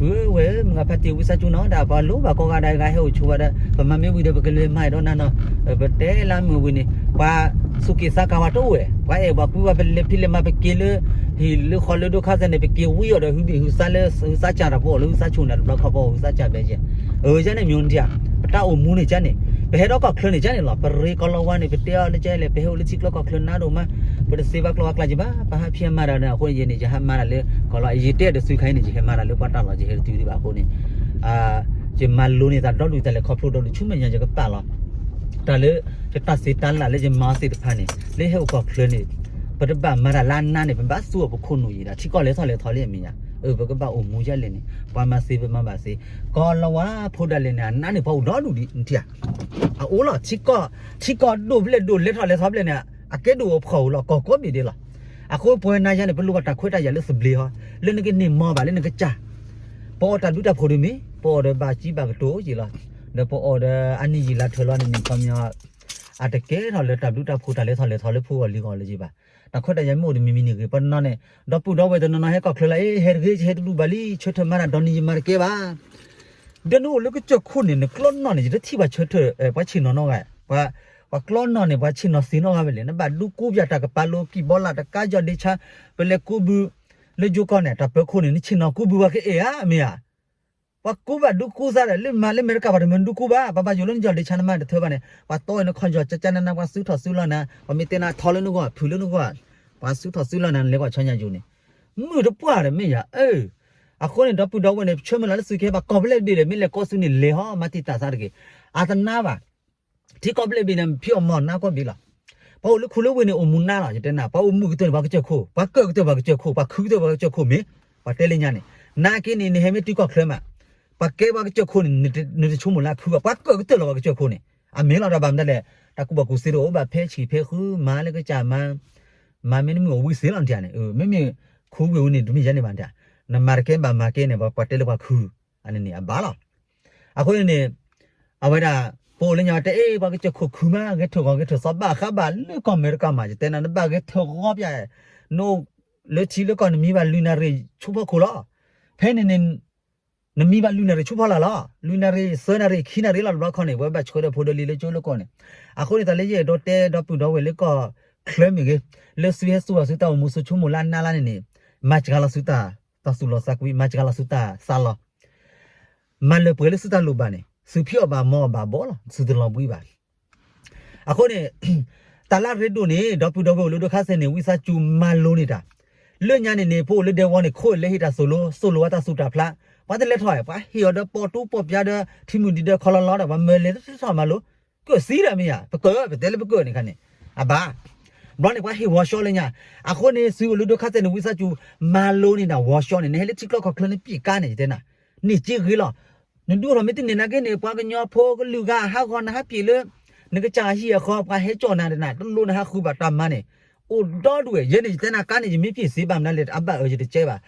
ပုၢ်ဝဲၢ်မုၢ်ဂၤဖးတ့ၢ်ဝံသးစူၤနီၤ ဒ်ပှၤလိၣ်ဘၣ်ကိးဂၤဒဲးဂၤဟဲအိၣ်ဆိးဝဲဒီး ပမၤမ့ၢ်ဝံၤဒီး ပကလဲၤမၤဒီးနၤနီၤ, ပတဲလၢမုာ်ဝံၤန့ၣ် ပှၤသူၣ်က့ၣ်သးကါဝဲတအိၣ်ဝဲ, ပှၤအဲၣ်ပှၤကွံပှၤ ပလဲၤဖံးလဲၤမၤ ပက့ၤလၢ ဟံၣ်လၢဃီလၢဒိခါသဲန့ၣ် ပက့ၤဝံအီၤဒီး ဟုဘ့ၣ်ဟုသးလၢဟုသးစၢ်တၢ် ပအိၣ်လၢဟုသးဆိၣ်နၤတဘျီခီ ပအိၣ်ဟုသးစၢ်ဘဲယဲၢ်, အၢ ကန့ၣ်မ့ၢ်နထံၣ်ဧါ, ပတၢ်အိၣ်မူန့ၣ်ကန့ၣ်, ပဟဲဒီးကီၢ်ချၢန့ၣ်ကန့ၣ်လီၤ. ပရ့ကီၤလီၤဝါန့ၣ် ပတဲအီၤလၢကလဲၣ် ပဟဲအိၣ်လၢထံကျိကီၢ်ချၢနါဒိၣ်မး, ပတသ့ဘၣ်ကျိဘၣ်ကျဲက့ၤဘၣ်, ပဟးဖံးအမၤတၢ်ဒီး အဃိန့ၣ် ယဲန့ၣ် ယဟးမၤတၢ်လၢကီၤလီၤ ယတဲဒီးသုခါအံၤန့ၣ် ယဟဲမၤတၢ်လၢပှၤတၢ်လီၢ် ယဟဲတတုၤဒံးဘၣ်အဃိန့ၣ် ယမၤလိန့ၢ်သးဒီဒူၣ် တၢ်လဲၤခီဖျိဒီဒူၣ် ဆူမဲာ်ညါယကပာ်လီၤ. တၢ်လၢ ယတၢ်စံးတၢ်လၢ်လၢယမၤအီၤသ့ၣ်တဖၣ်န့ၣ် လၢဟဲအိၣ်ကီၢ်ချၢန့ၣ် ပတဘၣ်မၤတၢ်လၢအနါန့ၣ် ပဘၣ်သူအီၤပခိၣ်နူာ်ယံၤဒီး ထံကီၢ်လဲၤထီၣ်လဲၤထီလံအမဲာ်ညါ, အၢ ပကဘၣ်အိၣ်မူယဲလဲၣ်န့ၣ် ပှၤမၤသ့ပမၤဘၣ်သ့, ကီၤလီၤဝါဖိဒၣ်လဲာ်န့ၣ် အနါန့ၣ် ပှၤအိၣ်ဒီဒူၣ်ဒံး နထံၣ်ဧါ, အအိၣ်လီၤ ထံကီၢ်ဒိၣ်ဖဲလဲၣ်ဒိၣ်လဲၤထီၣ်လဲၤထီဖဲလဲၣ်န့ၣ် အကဲဒိၣ်အဖှီၣ်ဧိၤလီၤ ကီၢ်ကိးဘ့ၣ်ဒဲးလီၤ. အဃိပဝဲနၤယၤန့ၣ် ပလိၣ်ဘၣ်တၢ်ခွဲးတၢ်ယာ်လၢသဘျ့ဟီ, လၢနကန့ၢ်မီၤဘၣ်လၢနကစၢ် ပအီၣ်တၢ်ဘျုးတၢ်ဖှိၣ်ဒ်မ့ၢ် ပအီၣ်ဒီးဘၣ်ကံဘၣ်ကတိၤက့ၤလီၤ. ဒီးပအီၣ်ဒီးအနံၣ်ယံာ်လါထၢလီၤန့ၣ်န့ၣ် ခီပညီ အတကဲထီၣ်လၢတၢ်ဘျုးတၢ်ဖှိၣ်တၢ်လဲၤထီၣ်လဲၤထီလၢဖိဂီၢ်လံၤဂီၢ်လၢၤဘၣ်. တၢ်ခွဲးတၢ်ယာ်မ့ၢ်အိၣ်တမံၤမံၤန့ၣ်ဂ့ၤ ပနီၢ်န့ၣ် ဒီပုၢ်ဒီဝဲၢ်တနီၤနီၤဟဲကီၢ်ချၢလၢ အ့ ဟဲတဂ့ၤ ဟဲတဒူၣ်ဘၣ်လံ ဆၢထၢၣ်မၤတၢ်ဒီးနံၤယမၤတကဲဘၣ် ဒီးနအိၣ်လၢကစၢၢ်ခိၣ်န့ၣ် နကျီနီၢ်န့ၣ် ယတထံၣ်ဘၣ်ဆၢထၢၣ် ပှၤဆ့ၣ်နီၤနီတဂၤ, ပှၤကျီနီၢ်န့ၣ် ပှၤဆ့ၣ်နီၤသ့နီတဂၤဝဲလဲၣ်. နဘၣ်ဒုးကူပၠးတၢ်ကပၤလိၤကံၢ်ဘီလၢ်တကးယီၢ်ဒ့ဆါ, ပလဲၤကူဘု လၢယိၤကီၢ်န့ၣ် တၢ်ပၢခိၣ်န့ၣ် နဆ့ၣ်နီၤကူဘုပှၤကအဲၣ်ဧါ မ့ၢ်ဧါ. ပှၤကူဘၣ်ဒုးကူသးဒီး လၢမၤလၢအမဲရကၤ ပှၤတမၢဒုးကူဘၣ်, ပှၤဘၣ်ယိၣ်လၢနယီၢ်ဒ့ဆါနမၤတထၢဘၣ်န့ၣ် ပှၤတီအီၤနခီၣ်ယီၢ်ကကနန ပှၤသုးထီၣ်သုးလီၤနၤ, ပှၤမ့ၢ်တဲနၤထီလၢနဂီၢ် ဖုးလၢနဂီၢ်, ပှၤသုးထီၣ်သုးလီၤနၤ နလဲၤကွၢ်ဆီညါယိာ်န့ၣ် မုာ်တပှၢ်ဒီးမ့ၢ်ယၤ, အၢ အဃိန့ၣ် ဒီပုၢ်ဒီဝဲၢ်န့ၣ် ပဆၢမုၢ်လၢ်လၢသုကဟဲဘၣ်ကီၢ်ဖဲလဲၣ်တဘ့ၣ်ဒီး မ့ၢ်လဲၤကီၢ်ဆူန့ၣ် လဲၤဟီ မၤတံာ်တာ်သးတဂ့ၤ, အတနါဘၣ် ထံကီၢ်ဖဲလဲၣ်တဘ့ၣ်န့ၣ် ဖံးအီၣ်မၤအီၣ်နါကီၢ်ဘ့ၣ်လီၤ. ပှၤအိၣ်လၢခူလၢဝ့ၢ်န့ၣ် အိၣ်မူနါလီၤ ယတဲနၤ, ပှၤအိၣ်မုာ်ကတၢၢ်န့ၣ် ပှၤကစၢၢ်ခိၣ်, ပှၤကၢၣ်ကတၢၢ်ပှၤကစၢၢ်ခိၣ်, ပှၤခုကတၢၢ်ပှၤကစၢၢ်ခိၣ်မ့ၢ်, ပှၤတဲလၢညါန့ၣ်, နာ်က့န့ၣ် နဟဲမ့ၢ်တုၤကီၢ်ချၢမး, ပှၤကဲပှၤကစၢၢ်ခိၣ်န့ၣ် နတဆိကမိၣ်လၢအခုဘၣ်, ပှၤကၢၣ်ကတၢၢ်လီၤပှၤကစၢၢ်ခိၣ်န့ၣ်, အမ့ၢ်လီၤတၢ်ဘၣ်မတၤလဲၣ်, တၢ်ကူၣ်ဘၣ်ကူၣ်သ့တအိၣ်ဘၣ် ဖဲဆံးဖဲဃု မၤလၢကစၢ်မၤ မၤမ့ၢ်နမုၢ်အဝံသ့လီၤနထံၣ်ဧါန့ၣ်, မ့မ့ၢ်ခူဝ့ၢ်ဝဲန့ၣ် တမ့ၢ်ယဲန့ၣ်ဘၣ်နထံၣ်ဧါ, နမၤတကဲဘၣ်မၤကဲန့ၣ် ပှၤတဲလၢပှၤခု, အန့ၣ်န့ၣ် အဘၣ်လီၤ. အဃိန့ၣ်န့ၣ် အဝဲဒၣ် ပအိၣ်လၢညါတဲအ့ၣ် ပှၤကစၢၢ်ခိၣ်ခုမး ဂဲၤထၢၣ်ဂီၤဂဲၤထၢၣ်စီၤဘၣ်ဃးဘၣ်လၢကီၢ်အမဲရကၤမး ယတဲနၤ နဘၣ်ဂဲၤထၢၣ်ဂီၤပျၢ်, နအိၣ်လၢထံလၢကီၢ် နမံဘၣ်လွံၢ်နၣ်ရံၣ်ဆူဖီခိၣ်လီၤ. ဖဲန့ၣ်န့ၣ် နမံဘၣ်လွံၢ်နၣ်ရံၣ်ဆူဖီလာ်လီၤ. လွံၢ်နၣ်ရံၣ် သၢနၣ်ရံၣ် ခံနၣ်ရံၣ်လီၤ တဘျီခီန့ၣ် ပဝဲဘၣ်ဆှၢဒီးဖိဒီးလံၤလၢကၠိလၢကီၢ်န့ၣ်. အဃိန့ၣ် တၢ်လၢယအဲၣ်ဒိးတဲ ဒီပုၢ်ဒီဝဲၢ်လၢကီၢ်ချၢမ့ၢ်ဂ့ၤ, လၢသုဟဲသူၣ်ဘၣ်သုတၢ်အိၣ်မူ သုဆိကမိၣ်လၢအနါလါန့ၣ်န့ၣ်, မၤစှၤလီၤသုတၢ်သူၣ်လီၤသးကွံ, မၤစှၤလီၤသုတၢ်သးလီၤ မၤလၢပှဲၤလၢသုတၢ်လိၣ်ဘၣ်န့ၣ် သုဖံးအီၣ်ဘၣ်မၤအီၣ်ဘၣ်ဘီလီၤ, သုတလီၤဘှံးဘၣ်. အဃိန့ၣ် တၢ်လၢအရ့ဒိၣ်န့ၣ် ဒီပုၢ်ဒီဝဲၢ်အိၣ်လၢဒိခါစဲန့ၣ် ဝံသးစူၤမၤလိန့ၢ်တၢ်. လၢညါန့ၣ်န့ၣ် ပအိၣ်လၢဒဲဝီန့ၣ် ခိၣ်လၢဟ့ၣ်တၢ်သိၣ်လိ သိၣ်လိဝဲတၢ်သူၣ်တၢ်ဖျး, ပှၤတလဲၤထီၣ်, ပှၤဟ့ၣ်အီၤဒီးပိာ်တူပိာ်ပၠါဒီး ထံမုၢ်ဒံးဒီးခီလီၤလီၤဒီး ပှၤမၢလဲၤတထီၣ်မၤလိ, ကၢၣ်သံဒီးမ့ၢ်ယၤ ပကၢၣ် ပတဲလၢပကၢၣ်န့ၣ်ခါန့ၣ်, အဘၣ် ဘျီန့ၣ် ပှၤဟ့ၣ်ဝီၤရှီလၢညါ. အဃိန့ၣ် သုအိၣ်လၢဒိခါစဲန့ၣ် ဝံသးစူၤ မၤလိန့ၢ်ဒၣ်ဝီၤရှီန့ၣ် နဟဲလၢထံကျိခီၣ်ချၢန့ၣ် ပံးကါန့ၣ် ယတဲနၤ, န့ၢ်က့ဂ့ၤလီၤ. နဒုးအိၣ်ထီၣ်မ့ၢ်တန့ၢ်နာ်က့န့ၣ် ပှၤကညီဖိကလုာ်ဂၤဟးဂီၤ နဟးပံးလၢ နကစၢ်ဟံၣ်အဃီ ပှၤဟဲကၠီၣ်နၤတနၤ တလိၣ်နဟးဃုဘၣ်တၢ်မၤန့ၣ်, အိၣ်ဒီဒူၣ်ဝဲ. ယဲန့ၣ် ယတဲနၤကါန့ၣ် ယမ့ၢ်ပံးစ့ဘၣ်မနုၤလဲၣ် အဘၣ်အၢ ယတကဲဘၣ်.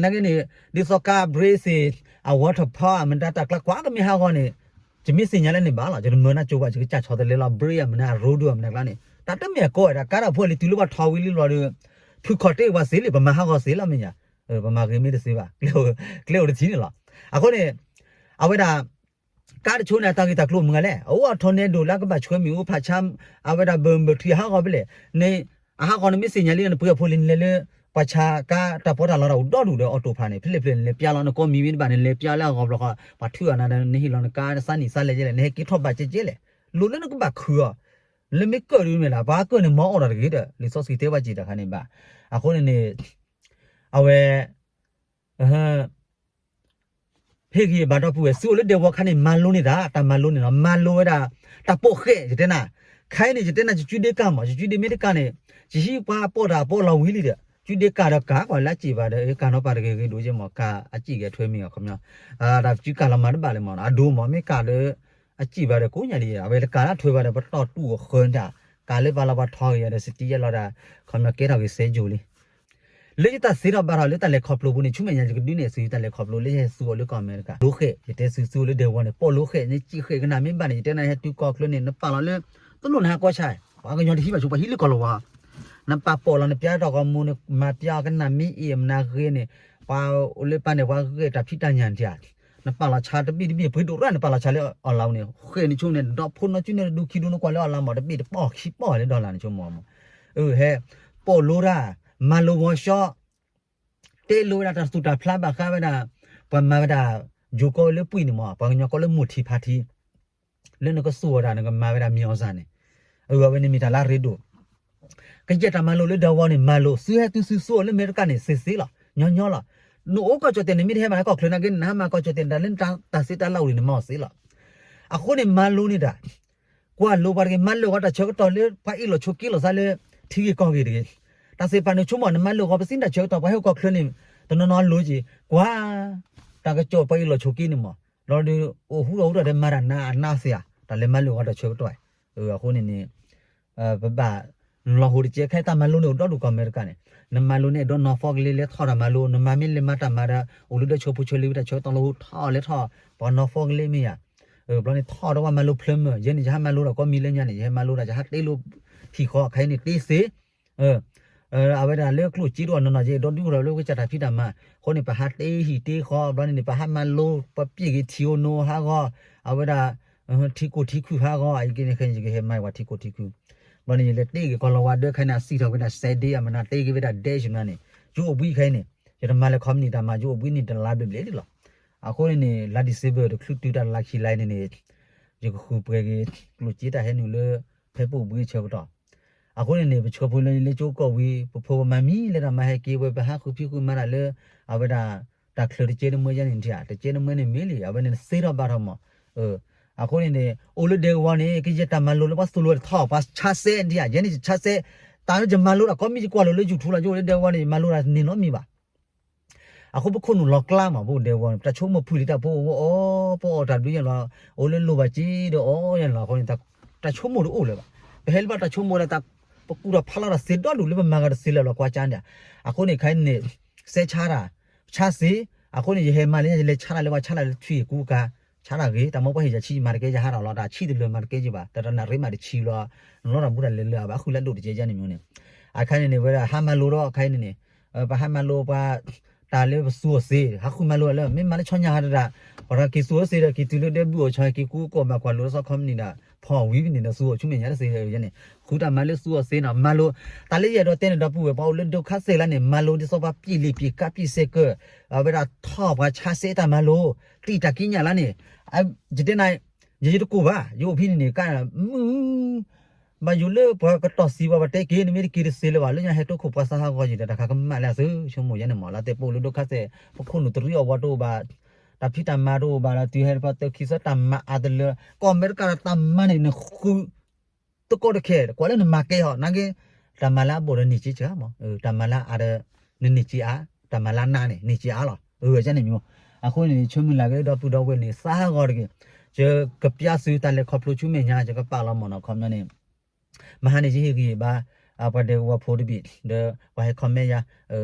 နာ်က့န့ၣ် ဒ်သိးကါ brake စ့ၢ် အ water pump မတၤတၢ်ကျါကွၢ်ကမ့ၢ်ဟးဂီၤန့ၣ် ယမ့ၢ်သ့ၣ်ညါလၢန့ၣ်ဘၣ်လီၤ. ယတမၢနၢ်ကၠိဘၣ် ယကစၢ်ဆီတလဲလီၤ brake အမနုၤ အ road အမနုၤကျါန့ၣ် တၢ်တမ့ၢ်အကီဝဲဒၣ် ကါဒီးဖိလံၤတုၤလၢပှၤထီဝံၤလံလီၤဒီး ဖုခီၣ်တ့ၢ်ပှၤစ့လံ ပမၤဟးဂီၤစ့လီၤမ့ၢ်ညါ, ပမၤဂ့ၤမ့ၢ်တစ့ဘၣ်, ကျဲအိၣ်တထံန့ၣ်လီၤ. အဃိန့ၣ် အဝဲဒၣ် ကါတဆိန့ၣ် အတၢ်ဂ့ၢ်တၢ်ကျိၤမုၢ်ဂၤလဲၣ်, အအိၣ်အထီနဲဒိၣ်လၢကဘၣ်ဆှၢမ့ၣ်အူဖးဆါ, အဝဲဒၣ်ဘၢၣ်ဘၢၣ်ထံအဟးဂီၤဖဲလဲၣ်, န့ၣ် အဟးဂီၤနမ့ၢ်သ့ၣ်ညါလံ နပှ့ၤအဖိလံၤနလဲၤလၢ ပှၤဆါကါတၢ်ပီးတၢ်လီတၢ်အိၣ်ဒီဒူၣ်ဒီး auto ဖးန့ၣ် ဖဲလဲၣ်ဖဲလဲၣ် နလဲၤပျါလီၤ နကိးမံၤမ့ၢ်တဘၣ် နလဲၤပျါလၢအဂီၢ်ဘျီဃီ ပှၤထုးအီၤနၤဒီး နဟ့ၣ်လီၤနကါ နသးနံၣ်သးလဲၢ်ကဲလဲၣ် နဟဲက့ၤထီၣ်ဘၣ်ကဲကဲလဲၣ်, လိၣ်လၢနကဘၣ်ခုးအီၤ, လၢမ့ၢ်ကၢၣ်ဒုးမ့ၢ်လၢ ပှၤကၢၣ်န့ၣ် မၤအီၣ်တၢ်တဂ့ၤဒီး လံာ်စီဆှံတဲဝဲက့ၤတၢ်ခါန့ၣ်ဘၣ်. အဃိန့ၣ်န့ၣ် အဝဲ ဟ့ၣ်ဂံၢ်ဘါဒီပုၢ်ဝဲၢ် သုအိၣ်လၢဒဲကဝီၤခါန့ၣ် မၤလိန့ၢ်တၢ် တၢ်မၤလိန့ၣ်လီၤ. မၤလိဝဲဒၣ် တၢ်ပိာ်ဃဲၣ် ယတဲနၤ, ခဲအံၤန့ၣ် ယတဲနၤ ယကုဒ့ကၢ်မး ယကုဒ့မ့ၢ်တကၢ်န့ၣ် ယဟံၣ်ပှၤပိာ်တၢ်အပိာ်လီၤဝံၤလံဒီး ကုဒ့ကၢ်ဒီးကၢ်ကွၢ်လၢအစံၣ်ဘၣ်ဒီး ကၢ်နီၤပၢ်တဂ့ၤဂ့ၤဒိၣ်ယဲမး ကၢ်အစံၣ်ဂ့ၤအထွဲမ့ၢ်ဂ့ၤ ခီပညီ တၢ်ကုကၢ်လီၤမၤတဘၣ်လၢမး အဒိမး မ့ၢ်ကၢ်လၢ အစံၣ်ဘၣ်ဒီးကိးညါလံ အဝဲတကၢ်လၢထွဲဘၣ်ဒီး ပတီၢ်တူၢ်အဃၢၤတၢ် ကၢ်လၢပှၤလီၤပှၤထီဂ့ၤဒီး စတံယဲၢ်လီၤဒၣ် ခီပညီကဲထီၣ်ဂ့ၤစဲယိၤလံ လၢယတၢ်သ့ထီၣ်ဘၣ်ထီၣ်လၢတၢ်လဲၤခီဖျိပူၤန့ၣ် ဆူမဲာ်ညါယကဒုးနဲၣ်သုတၢ်လဲၤခီဖျိလၢယဟဲသူအီၤလၢကီၢ်အမဲရကၤ လိဃဲၣ် ယတဲသုသုအိၣ်လၢဒဲကဝီၤန့ၣ် ပိာ်လိဃဲၣ် နစံၣ်ဃဲၣ်ကနၣ်မ့ၢ်ဘၣ်န့ၣ် ယတဲနၤဟဲတုၤကီၢ်ချၢန့ၣ် နပာ်လီၤလၢ တလိၣ်နဟးကီၢ်ဆါ ပှၤကညီတဟံးဘၣ်ဆိ ပှၤဟံးလၢကီၢ်လီၤဝါ နပာ်ပိာ်လီၤနပျါထီၣ်ဂီၤမူ နမၤပျါအီၤကနၣ်မ့ၢ်အ့ၣ်မနၤဂ့ၤန့ၣ် ပှၤအိၣ်လၢပၢ်န့ၣ် ပှၤဂဲၤတၢ်ဖံးတၢ်ညၣ်နထံၣ်ဧါ နပာ်လီၤဆါတဘ့ၣ်တဘ့ၣ် ပှ့ၤဒိၣ်ရၣ် နပာ်လီၤဆါလၢအီၣ်လါန့ၣ် ဃဲၣ်နဆိန့ၣ် ဒီဖိနီၢ်စုန့ၣ်တဒူခံဒူ နကွၢ်လၢအီၣ်လါမး တဘ့ၣ်တပီၢ်ခံပီၢ်လၢ dollar န့ၣ်ဆိမး ဟဲ ပိာ်လိတၢ် မၤလိ workshop တဲလိဝဲဒၣ်တၢ်သူၣ်တၢ်ဖျါဘၣ်ဃးဝဲဒၣ် ပှၤမၤဝဲဒၣ် ယိၤကီၢ်လၢပှံၢ်န့ၣ်မး ပှၤကညီကီၢ်လၢမိၢ်ထံဖါထံ လၢနကသူၣ်အီၤတၢ် နကမၤဝဲဒၣ်မံၤအီၤစၢ်န့ၣ် အဝဲန့ၣ်မ့ၢ်တၢ်လၢအရ့ဒိၣ် ကယဲၢ်တၢ်မၤလိလၢဒဲကဝီၤန့ၣ် မၤလိ သုဟဲသုသုသူအီၤလၢအမဲရကၤန့ၣ် စ့စ့လီၤ ညီညီလီၤ နအိၣ်ကီၢ်ကၠီၣ်တဲာ်န့ၣ် မ့ၢ်တဟဲမၤဟဲကီၢ်ချၢနာ်က့ နဟဲမၤကီၢ်ကၠီၣ်တဲာ်န့ၣ် တၢ်လၢနတၢ်စ့တၢ်လၢအအိၣ်န့ၣ် နမၤအီၤစ့လီၤ အဃိန့ၣ် မၤလိန့ၢ်တၢ် ကွၢ်လိပှၤတဂ့ၤ မၤလိဂီၤတၢ်ဆၢကတီၢ်လၢ ပှၤအ့ၣ်လိာ်ဆိးက့လိာ်သးလၢ ထံဂ့ၢ်ကီၢ်ဂ့ၢ်တဂ့ၤ တၢ်သ့ၣ်တဖၣ်န့ၣ် ဆိကမိၣ် နမၤလိဂီၤပစံးတၢ်ဆၢကတီၢ် ပှၤဟဲကီၢ်ချၢန့ၣ် တနီၤနီၤလိၤက့ၤ ကွၢ် တၢ်ကစီၣ်ပှၤအ့ၣ်လိာ်ဆိးက့န့ၣ်မး လီၤဒုး အိၣ်ဟူထီၣ်ဟူထီၣ်ဒီးမၤတၢ်နးအနးစ့ဧါ တၢ်လဲၤမၤလိဂီၤတၢ်ဆၢကတီၢ် အဃိန့ၣ်န့ၣ် ပဘၣ် လီၤဟိတကဲ ခဲတၢ်မၤလိန့ၣ် အိၣ်ဒီဒူၣ်ကီၢ်အမဲရကၤန့ၣ် နမၤလိန့ၢ်ဒီးနီၢ်ဖီကလ့ လဲၤထီၣ်တၢ်မၤလိ နမၤမ့ၢ်လဲၤမၤတၢ်မၤဒီး အိၣ်လၢဒၢဆၢဖိဆၢလံဝဲတၢ်ဆၢကတီၢ်လၢဟိထီၣ်လဲၤထီၣ် ပှၤနီၢ်ဖီကလ့မ့ၢ်ယၤ ဘျီန့ၣ်ထီၣ်ဒီးပှၤမၤလိဖျၢၣ်မၢၢ် ယဲန့ၣ် ယဟးမၤလိဒီးကိးမံၤလၢညါန့ၣ် ယဟဲမၤလိဒီး ယဟးတ့လိဟံၣ်ဃီ ခဲအံၤန့ၣ် တ့စ့ အဝဲဒၣ်လၢကျိၣ်စ့တအိၣ်နီၢ်နီၢ် ယအဲၣ်ဒိးဒုးအိၣ်ထီၣ်လၢကစၢ်တၢ်ဖံးတၢ်မၤ အဃိန့ၣ် ပဟးတ့ဟံၣ်တ့ဃီ ဘျီန့ၣ်န့ၣ် ပဟးမၤလိ ပပျဲၢ်က့ၤထံအိၣ်နိဟးဂီၤ အဝဲဒၣ် ထံကိၢ်ထံခုၣ်ဟးဂီၤ အံၤက့န့ၣ်ခဲအံၤ ယကဟဲမၤဝဲထံကိၢ်ထံခုၣ် ဘျီန့ၣ် ယလဲၤတ့က့ၤကီၢ်လီၤဝါဒၢခဲအံၤန့ၣ် အစံၣ်ထီၣ်ဝဲဒၣ် စဲးဒ့ အမနုၤတ့က့ၤဝဲဒၣ် dash မနုၤန့ၣ် ယအိၣ်ဘှံးခဲအံၤန့ၣ် ယတမၤလၢၤ company တၢ်မၤ ယအိၣ်ဘှံးန့ၣ်တလါဘျဲၣ်ဘျဲၣ်လံလီၤ. အဃိန့ၣ်န့ၣ် လါ December တချုးတုၤတၢ်လါခံလါအံၤန့ၣ်န့ၣ် ယကဃုပှဲၤက့ၤ ကျိၣ်စ့တၢ်ဟဲနုာ်လၢ ဖဲပအိၣ်ဘှံးအဆၢကတီၢ် အဃိန့ၣ်န့ၣ် ပဆၢဖိလၢလၢကၠိကီၢ်ဝံၤ ပဖိပမၤမံၤလၢတၢ်မၤဟဲက့ၤဝဲ ပဟးဃုဖံးဃုမၤတၢ်လၢ အဝဲဒၣ် တၢ်ချၢတကဲတမၢယဲန့ၣ်ထံၣ်ဧါ တကဲတမၢန့ၣ်မ့ၢ်လံ အဝဲန့ၣ်သ့ထီၣ်ဘၣ်ထီၣ်မး အဃိန့ၣ်န့ၣ် အိၣ်လၢဒဲကဝီၤန့ၣ် ကယဲၢ်တၢ်မၤလိလၢပှၤသိၣ်လိတထီၣ် ပှၤဆါစဲထံၣ်ဧါ ယဲန့ၣ်ယဆါစဲ တၢ်လၢယမၤလိတၢ်ကိးမံၤ ယကွၢ်လိာ်လၢ YouTube လီၤ ယအိၣ်လၢဒဲကဝီၤန့ၣ် ယမၤလိတၢ်န့ၢ်နီတမံၤဘၣ် အဃိပခိၣ်နူာ်လီၤကျါမး ပအိၣ်ဒဲကဝီၤန့ၣ် တၢ်ဆိကမိၣ်ဖုၣ်လံတၢ်ဖိအိၣ်ဝဲအီၤ ပအီၣ်တၢ်ဒုးယဲၢ်လီၤ အိၣ်လၢလိၣ်ဘၣ်က့ဒီးအီၣ်ယဲၢ်လီၤ အဃိန့ၣ် တၢ်ဆိကမိၣ်တအိၣ်လၢၤဘၣ် ပဟဲလၢဘၣ်တၢ်ဆိကမိၣ်လၢ ပကူၣ်ထီၣ်ဖးလီၤတၢ်သ့ဒီဒူၣ်လၢပမၤဂၤတသ့လၢၤလီၤကွၢ်ကါန့ၣ် အဃိန့ၣ် ခဲအံၤန့ၣ် စဲဆါတၢ် ဆါစ့ အဃိန့ၣ် ယဟဲမၤလၢညါ ယလဲၤဆါတၢ်လၢပှၤဆါတၢ်လၢထွံၣ်ကူကါ ဆါတၢ်ဂ့ၤ တၢ်မ့ၢ်ပှၤဟ့ၣ်ယၤဆံ ယမၤတကဲယဟးထီၣ်လီၤ တၢ်ဆံတလၢာ်မၤတကဲယဘၣ် တၢ်တနၣ်ရ့မးတဆံလီၤ နလီတၢ်ဘူးတၢ်လဲၤလၢအဘၣ်ဃုလၢအဒိၣ်တကဲယန့ၣ်မ့ၢ်န့ၣ် အခါန့ၣ်န့ၣ် ဝဲဒၣ်ဟးမၤလိဒီး အခါန့ၣ်န့ၣ် ပဟးမၤလိပှၤ တၢ်လၢပသူအီၤစ့ ဟးဃုမၤလိလၢ မ့ၢ်မၤလၢဆီညါဟးတဒၣ် ပှၤက့ၤသူအီၤစ့ဒီး က့ၤတုၤလၢဒဲဘူၣ်အီၤဆီ က့ၤကူကီၢ်ဘၣ်ကွၢ်လိာ်တဆီ ခီပနံၣ်ဒၣ် ဖီၣ်ဝံၤပနံၣ်ဒီး သူအီၤဆူမဲာ်ညါတစ့ယန့ၣ် ဃုတၢ်မၤလၢသူအီၤစ့နီၤ မၤလိ တၢ်လၢယအဲၣ်ဒိးတဲန့ၣ် ဒီပုၢ်ဝဲၢ် ပှၤအိၣ်လၢဒုက္ခသည်လၢန့ၣ် မၤလိဒ်သိးပှၤပျ့ၢ်လံာ်ပျ့ၢ်ကါပျ့ၢ်စဲးကၢး အဝဲဒၣ်ထီၣ်ပှၤဆါစဲတၢ်မၤလိ တံာ်တၢ်ကံးညာ်လၢန့ၣ် ယတဲနၤ ယယတကိၢ်ဘၣ် ယအိၣ်ဖဲန့ၣ်န့ၣ် ကမုၢ် ဘၣ်ယိၣ်လၢပှၤကတီၢ်စံးပှၤ ပတဲက့ၤ နမ့ၢ်တက့ၤတစ့လၢၤဘၣ် လၢညါဟဲတိခိၣ်ပှၤသးဟးဂီၤယံၤဒီး တၢ်ခါကမၣ်လၢအသု ဆိကမိၣ်ယဲန့ၣ်မး လၢတဲပအိၣ်လၢဒုက္ခသည် ပခိၣ်နူာ်တရံးအီၣ်ဝီတအိၣ်ဘၣ် တၢ်ဖံးတၢ်မၤတအိၣ်ဘၣ်ဒီး တုၤဟဲတဖၣ်သုခံသၢတၢ်မၤအါတလၢ ကီၢ်အမဲရကၤဒီးတၢ်မၤန့ၣ် နဃု သကိးတခဲ ကွၢ်လၢနမၤကဲဟီ နာ်က့ တၢ်မၤလၢအဘိၣ်ဒီးန့ၢ်က့စှၤမး တၢ်မၤလၢအအါဒီး နန့ၢ်က့အါ တၢ်မၤလၢအနးန့ၣ် န့ၢ်က့အါလီၤ အန့ၣ်မ့ၢ် အဃိန့ၣ် ဆၢမုၢ်လၢ်က့ဒီပုၢ်ဒီဝဲၢ်န့ၣ် သးဟးဂီၤတဂ့ၤ ယကပျၢ်သုတၢ်လဲၤခီဖျိဆူမဲာ်ညါ ယကပာ်လီၤမၢ်နီၤ ခီပညီန့ၣ် မဟါန့ၣ် ယဟ့ၣ်ဂံၢ်ဘါ ပှၤဒဲကဝီၤဖိတဘ့ၣ် ဒီးပှၤဟဲ comment ယၤ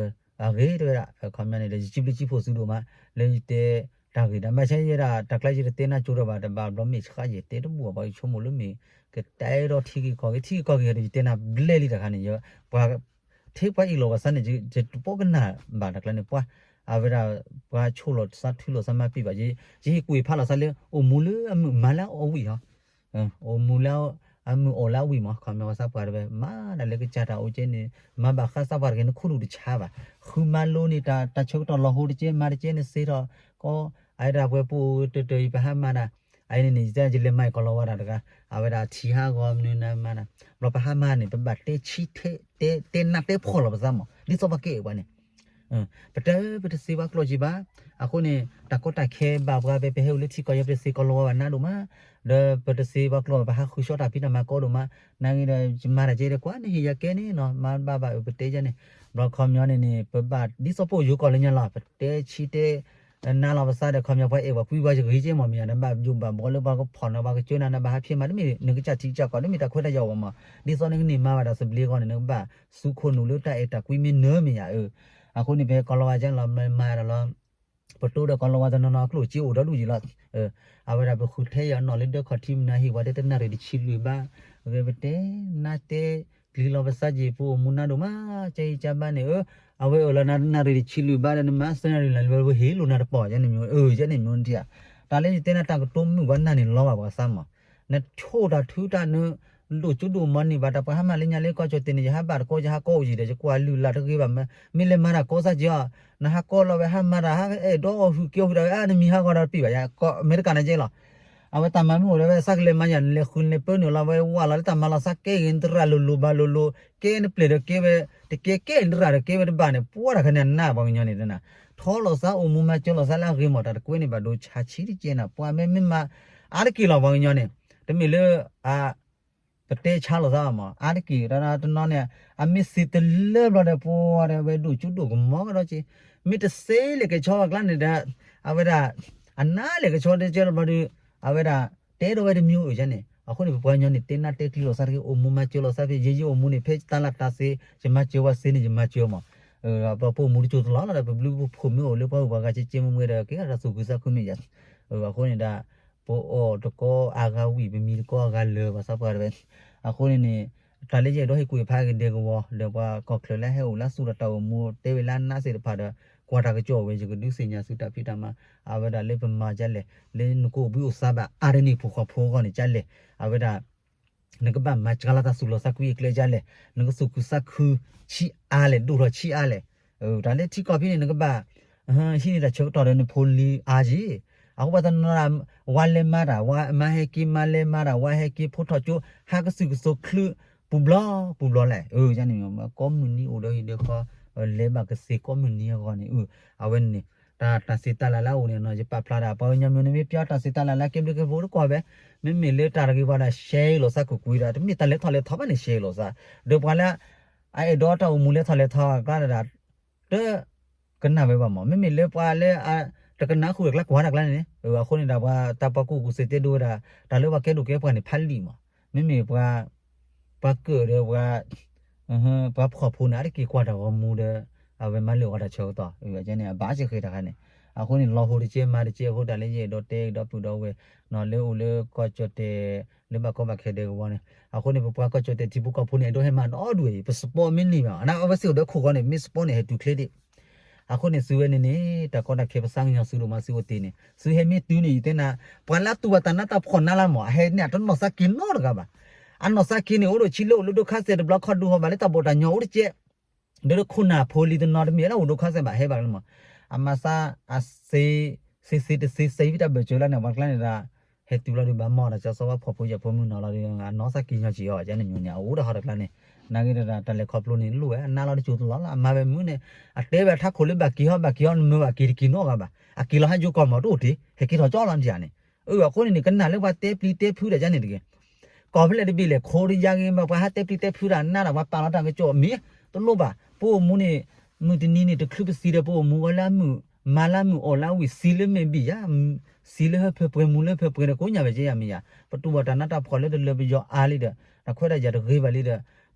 အဂ့ၤတဝဲဒၣ် comment န့ၣ်ဒီး ယစံးဘျုးစံးဖှိၣ်သုဒိၣ်မး လၢယတဲတၢ်ဂ့ၢ်ဒၣ် ဘၣ်ဆၣ်ယဲဒၣ် တၢ်ကျါယတတဲနၢ်ကၠိဒီးဘၣ် တဘၣ်ဘျီမ့ၢ်ဆှးယဲတဲတဘူၣ်ဘၣ် ယဆိကမိၣ်လၢမ့ၢ် ကတဲဒီးထံဂ့ၢ်ကီၢ်ဂ့ၢ် ထံဂ့ၢ်ကီၢ်ဂ့ၢ်ဒီး ယတဲနၤဘျဲၣ်လံတခါန့ၣ် ပှၤ ထဲပှၤအ့ၣ်လိာ်ဘၣ်ဆၣ်န့ၣ် ယတပိကနၣ်ဘၣ်တၢ်ကျါန့ၣ် ပှၤ အဝဲဒၣ် ပှၤဆိၣ်လီၤသးထုလီၤသးမၤပံာ်ဘၣ် ယဟ့ၣ်ကူၣ်ဟ့ၣ်ဖးလီၤသးလၢ အိၣ်မူလၢအမုာ်မၤလၢအီၣ်ဝံၣ်ဟီ အိၣ်မူလၢ အမုာ်အီၣ်လၢအဝံၣ်မး ခီပညီပှၤသးပှၢ်တဝဲ မၤတၢ်လၢကစၢ်တၢ်အိၣ်ကဲန့ၣ် မၤဘၣ်ဃးသးပှၢ်တဂ့ၤ နခိၣ်နူာ်တဆါဘၣ် ဃုမၤလိန့ၢ်တၢ် တၢ်ဆၢကတီၢ်လီၤဟိတကဲ မၤတကဲန့ၣ်စ့ထီၣ် ကီ အဝဲဒၣ်ပှဲၤပူၤတၢၢ်တၢၢ်အံၤ ပဟးမၤတၢ် အအံၤန့ၣ်န့ၣ် ယတဲယလဲၤမၤအံၤကီၢ်လီၤဝါတၢ်တဂၤ အဝဲဒၣ်ထံဟးဂီၤမနုၤနၤမၤတၢ် ဘျီပဟးမၤန့ၣ် ပဘၣ်တဲဆံ တဲနၢ်တဲဖှီၣ်လီၤပသးမး ဒ်သိးပှၤကဲအံၤပှၤန့ၣ် ပတဲပတသ့ပှၤကျိၣ်ကံဘၣ် အဃိန့ၣ် တၢ်ကီတၢ်ခဲဘၣ်ပှၤ ပဟဲအိၣ်လၢထံကီၢ်ယဲ ပတသ့ကီၢ်လီၤဝါဘၣ်နးဒိၣ်မး ဒီးပတသ့ပှၤကျိၣ် ပဟးဃုဆှီတၢ်ဖံးတၢ်မၤကီဒိၣ်မး နာ်ဂ့ၤဒီး ယမၤတၢ်ကဲဒီး ကွၢ်နဟ့ၣ်ယၤကဲန့ၣ်နီၤ မၤဘၣ်ဘၣ်အပတဲယဲန့ၣ် ဘျီခီပညီန့ၣ်န့ၣ် ပဘၣ်ဒ်သိးပအိၣ်ယိၤကီၢ်လၢညါလီၤ ပတဲဆံတဲ နၤလီၤပသးဒီး ခီပညီပှၤအဲၣ်ပှၤကွံပှၤယဂ့ၤကဲမး မ့ၢ်ယၤ နဘၣ်ယိၣ်ဘၣ်ဘှီလၢပှၤကဖီၣ်နၤ ပှၤကစၢနၤ နဘၣ်ဟးဖံးမၤ တမ့ၢ်နကစၢ်ထံကစၢ်ကီၢ် တမ့ၢ်တၢ်ခွဲးတၢ်ယာ်အဂီၢ်မး ဒ်သိးနကန့ၢ်မၤဘၣ်တၢ်သဘျ့အဂီၢ်န့ၣ် နကဘၣ်သူခိၣ်နူာ်လၢတၢ်အဲၣ်တၢ်ကွံမ့ၢ်နၢၤမ့ၢ်ယၤဧၢ အဃိန့ၣ် ပဟဲကီၢ်လီၤဝါကဲလီၤ မၤတၢ်လီၤ ပတိၢ်ဒီးကီၢ်လီၤဝါတနီၤနီၤ အကျိၣ်စ့အိၣ်ဒီဒူၣ်ယံၤလီၤ အဝဲဒၣ်ပဃုထဲယၤနီၣ်လၢဒၢခီၣ်ထံးမနုၤဟ့ၣ်ပှၤတဲတနၣ်ရံၣ်တဆံလွံၢ်ဘး ဂဲၤပတဲ နါတဲ ပျံၤလီၤပသးက့ၤ ပအိၣ်မူနါဒိၣ်မး ကဲအံၤကဘၣ်န့ၣ် အၢ အဝဲအၢၣ်လီၤနၤတနၣ်ရံၣ်တဆံလွံၢ်ဘးဒီး နမၤသၢနၣ်ရံၣ်လၢ်လၢ် ပဟ့ၣ်လိာ်နၤတပီၢ် ယဲန့ၣ်မ့ၢ် အၢ ယဲန့ၣ်မ့ၢ်တယၤ တၢ်လၢယတဲနၤတၢ်ကတိၤမုၣ်ပှၤနၢ်န့ၣ်လီၤဘၣ်ပှၤသးမး နဆိၣ်တၢ်ထုတၢ်န ဒိၣ်ကၠိဒိၣ်မီၤန့ၢ်ဘၣ်တၢ် ပှၤဟးမၤလၢညါလၢကီၢ်ကၠီၣ်တဲာ်န့ၣ် ယဟးဘၣ်တကီ ယဟးကီအိၣ်ယံၤဒီး ယကွၢ်လုၢ်လၢ်တဂ့ၤဘၣ် မ့ၢ်လဲၤမၤတၢ်ကီစၢ်က့ၤအီၤ နဟးကီလီၤဝဲဟးမၤတၢ် ဟးအဲၣ်ဒိးအီၣ်ဟုၣ်က့ၤအီၣ်ဟုၣ်တၢ်ဝဲ အါနမံၤဟးဂီၤဒီးပံာ်ဘၣ်ယၤ ကီၢ်အမဲရကၤန့ၣ်ကဲလီၤ အဝဲတၢ်မၤမ့ၢ်အိၣ်ဒီးဝဲ သးကလဲၤမၤယၤ နလဲၤဃုန့ၢ်ပၢနုာ်လီၤဝဲ ဝၢ်လီၤလၢတၢ်မၤလီၤသးကဲဂ့ၤ နတရၣ်လိၤလိၤဘၣ်လိၤလိၤ ကဲနပျဲၢ်ဒီးကဲဝဲ တကဲကဲနတရၣ်ဒီးကဲဝဲတဘၣ်န့ၣ် ပှၤတၢ်ခါန့ၣ်အနးပှၤကညီန့ၣ် ထီလိာ်သးအိၣ်မူမၤစၢၤလိာ်သးလၢအဂ့ၤမး တၢ်တကွဲန့ၣ်ဘၣ်ဒိဆါဆံးတကဲနၤ ပှၤမ့ၢ်မ့ၢ်မၤ အါတက့ၢ်လီၤပှၤကညီန့ၣ် တမ့ၢ်လၢ အ ပတဲဆါလိာ်သးဘၣ်မး အါတက့ၢ် တနီၤန့ၣ် အမ့ၢ်သ့တလၢဘျီဒီး ပှၤဒီးဝဲဒိၣ်ကၠိဒိၣ်ကမီၤကဒီးက့ မ့ၢ်တသ့လဲၣ်ကဆီအကျါန့ၣ်ဒီး အဝဲဒၣ် အနါလဲၣ်ကဆီတကဲလီၤဘျီဒီး အဝဲဒၣ် တဲဒီးဝဲတမံၤအိၣ်ယဲန့ၣ် အဃိန့ၣ် ပပှၤကညီန့ၣ် တဲနၢ်တဲကျံလိာ်သးတဂ့ၤ အိၣ်မူမၤစၢၤလိာ်သးဖဲ ယဲယအိၣ်မူန့ၣ် ဖဲတၢ်လၢတၢ်သ့ ယမၤစၢၤဝဲသ့န့ၣ် ယမၤစၢၤမး ပပအိၣ်မူတကၠိတလီၢ်လီၤဒီး ပဘျုးပဖှိၣ်မ့ၢ်အိၣ်လၢပှၤဂုၤပှၤဂၤကဲကဲမ့ၢ်မ့ၢ်ဒီး ကဲထီၣ်တၢ်သူၣ်ခုသးခုမ့ၢ်ယၤ အဃိန့ၣ်ဒၣ် ပအီၣ်တကီအါဂၤဝံၣ် ပမံတကီအါဂၤလၢာ် ပှၤသးပှၢ်တဝဲ အဃိန့ၣ်န့ၣ် တၢ်လၢယအဲၣ်ဒိးဟ့ၣ်ကူၣ်ဟ့ၣ်ဖးက့ၤဒဲကဝီၤ ဒီးပှၤကီၢ်ချၢလၢဟဲအိၣ်လၢသူၣ်ဒီးတၢ်အိၣ်မူ တဲဝဲလၢအနးသ့ၣ်တဖၣ်ဒီး ကွၢ်တၢ်ကစီၣ်ဝဲ ယကဒုးသ့ၣ်ညါသုတၢ်ဖံးတၢ်မၤ အဝဲဒၣ်လၢပမၤဒ်လဲၣ် လၢနကအိၣ်ဘှံးအိၣ်သါဘၣ်အါန့ၢ်ဖိခွါဖိအဂီၢ်န့ၣ် ဒ်လဲၣ် အဝဲဒၣ် နကဘၣ်မၤစှၤလီၤတၢ်သူၣ်လီၤသးကွံအကျဲဒ်လဲၣ် နကသူၣ်ခုသးခုဆံးအါလဲၣ် ဒိၣ်ထီၣ်ဆံးအါလဲၣ် တၢ်လၢထံကီၢ်ဖဲန့ၣ် နကဘၣ် ဟံးန့ၢ်တၢ်ဆၢကတီၢ်ဒီးနဖိလံၤအါက့ၢ် အဃိပှၤတနီၤ ဝါလဲၤမၤတၢ် ဝါမါဟဲက့ၤ မါလဲၤမၤတၢ် ဝါဟဲက့ၤ ဖိထီၣ်ကၠိ ဟးကသုၣ်ကသိးချုး ပူၤဘျီ ပူၤဘျီလဲၣ် န့ၣ် ကိးမုၢ်နံၤအိၣ်ဒီးဟံၣ်ဒီးဃီ လဲၤဘၣ်ကသ့ကိးမုၢ်နံၤအဂီၢ်န့ၣ် အဝဲန့ၣ် တၢ်တၢ်စံးတၢ်လၢ်လၢအအိၣ်န့ၣ်နီၤ ယပာ်ဖျါဒၣ် ပှၤကညီမ့ၢ်န့ၣ် မ့ၢ်ပျီတၢ်စံးတၢ်လၢ်လၢကဲဘျုးကဲဖှိၣ်တကွၢ်ဝဲ မ့မ့ၢ်လၢတၢ်တဂ့ၤပှၤဒၣ် ရှဲလိာ်သးကွ့ၢ်ကွ့ၢ်ဒီး တမ့ၢ်တၢ်လဲၤထီၣ်လဲၤထီဘၣ်န့ၣ် ရှဲလိာ်သး ဒီးပှၤလၢ အအဲၣ်ဒိးတၢ်အိၣ်မူလဲၤထီၣ်လဲၤထီအကျါဒၣ် တ ကနၣ်ဝဲဘၣ်မး မ့မ့ၢ်လၢပှၤလၢ တကနၣ်ဃုာ်အကျါကွၢ်တၢ်ကျါန့ၣ် အဃိန့ၣ်ဒီး ပှၤတၢ်ပှၤကူၣ်ကူၣ်သ့တဲဒိဝဲဒၣ် တၢ်လၢပှၤကဲဒိၣ်ကဲပှၢ်န့ၣ် ဖးလံာ်မး မ့မ့ၢ်ပှၤ ပှၤကၢၣ်ဒီးပှၤ ပှၤဖှီၣ်ဖိန့ၣ် အါတက့ၢ်ကွၢ်တၢ်ဂီၤမူဒီး အဝဲမၤလၢအီၤတၢ်ဆၢကတီၢ် န့ၣ် အဘၣ်စ့ၢ်ကီးတၢ်ခါန့ၣ် အဃိန့ၣ် လီၤဟိတကဲမၤတကဲအဃိ တၢ်လၢယအဲၣ်ဒိးတဲဒီပုၢ်ဒီဝဲၢ် လၢအိၣ်လၢကီၢ်ကၠီၣ်တဲာ် လၢဘၣ်ကီဘၣ်ခဲဒဲးကဝီၤန့ၣ် အဃိန့ၣ် ပပှၤကီၢ်ကၠီၣ်တဲာ်ထံဖိကီၢ်ဖိန့ၣ် အဲၣ်ဒိးဟဲမၤဒီဒူၣ်အံၤ ပsupportမ့ၢ်န့ၢ်ဘၣ် အဝဲစ့ၢ်ကီးဒီးခိၣ်ဃီန့ၣ် မ့ၢ်supportန့ၣ် ဟဲတုၤချ့ဒံး အဃိန့ၣ် သုဝဲန့ၣ်န့ၣ် တၢ်ကီတၢ်ခဲပသးကညီၤသုဒိၣ်မးသုအိၣ်တ့ၢ်န့ၣ် သုဟဲမ့ၢ်တုၤန့ၣ် ယတဲနၤ ပှၤလၢအတူၢ်ဘၣ်တၢ်နးတၢ်ဖှီၣ်နးလၢမး အဟဲန့ၣ် အတနီၢ်သးက့ၤနီတဂၤဘၣ်. အနီၢ်သးက့ၤန့ၣ် အိၣ်ဒီးဆံးလၢအိၣ်လၢဒိခါစဲးတဘျီခီဒူဟီၣ်ဘၣ်လၢတၢ်ဘီၣ်တၢ်ညီအိၣ်တကဲ ဒီးခိၣ်နၢ်ဖိလံၤတနီၤတမ့ၢ်လၢအိၣ်ဒိခါစဲးဘၣ်ဟဲဘၣ်ကလၢမး အမၤသး အစ့ စ့စ့တစ့စ့ဖဲတၢ်ဘၢၣ်စၢၤလၢန့ၣ် ပှၤကျါန့ၣ်ဒီး ဟဲတုၤလီၤဒီးဘၣ်မီၢ်ဒီး ကၠီစီဝါဖှီၣ်ဖိယာ်ဖိမုၣ်နီၤလီၤဒီး အနီၢ်သးက့ၤညီက့ၤအီၤ ကန့ၣ်မ့ၢ်န့ၣ် အအိၣ်တဟီၣ်တကျါန့ၣ် နာ်က့ဒီးတၢ်လဲၤခီဖျိန့ၣ်လိၣ်ဝဲ အနးလီၤတစိၤတလီၤလီၤ အမၤဝဲမုၢ်န့ၣ် အတဲဝဲထးခိၣ်လၢဘၣ်က့ၤဟီၣ်ဘၣ်က့ၤဟီၣ်နမၢဘၣ်က့ၤတက့ၤနီတဂၤဘၣ် အက့ၤလီၤဟးယိကီၢ်မးတအိၣ်တ့ၢ် ဟဲက့ၤထီၣ်ကၠီလီၤနထံၣ်ဧါန့ၣ် အဃိန့ၣ်န့ၣ် ကနၣ်လၢပှၤတဲပျံၤတဲဖုးတၢ်ကန့ၣ်တဂ့ၤ ကီၢ်ဖဲလဲၣ်တဘ့ၣ်လဲၣ် ခိတယါဂ့ၤ ဘၣ်ပှၤဟးတဲပျံၤတဲဖုးတၢ်နးတၢ် ပှၤပာ်လီၤတၢ်ကစီၣ်မ့ၢ် တလိၣ်ဘၣ် ပအိၣ်မူန့ၣ် မုၢ်တနံၤန့ၣ် တချုးပစံးဒီးပအိၣ်မူဝဲလၢအမုာ် မၤလၢအမုာ်အီၣ်လၢအဝံၣ် စံးလၢမ့ၢ်ဘံၣ်ယါ စံးလၢဟၢဖၢပှဲၤမူလၢဟၢဖၢပှဲၤဒီးကိးညါဝဲကဲယါမ့ၢ်ယါ ပတူၢ်ဘၣ်တၢ်နးတၢ်ဖှီၣ်လၢတလၢပယီၤအါလံဒီး တၢ်ခွဲးတၢ်ယာ်တဂ့ၤဘၣ်လံဒီး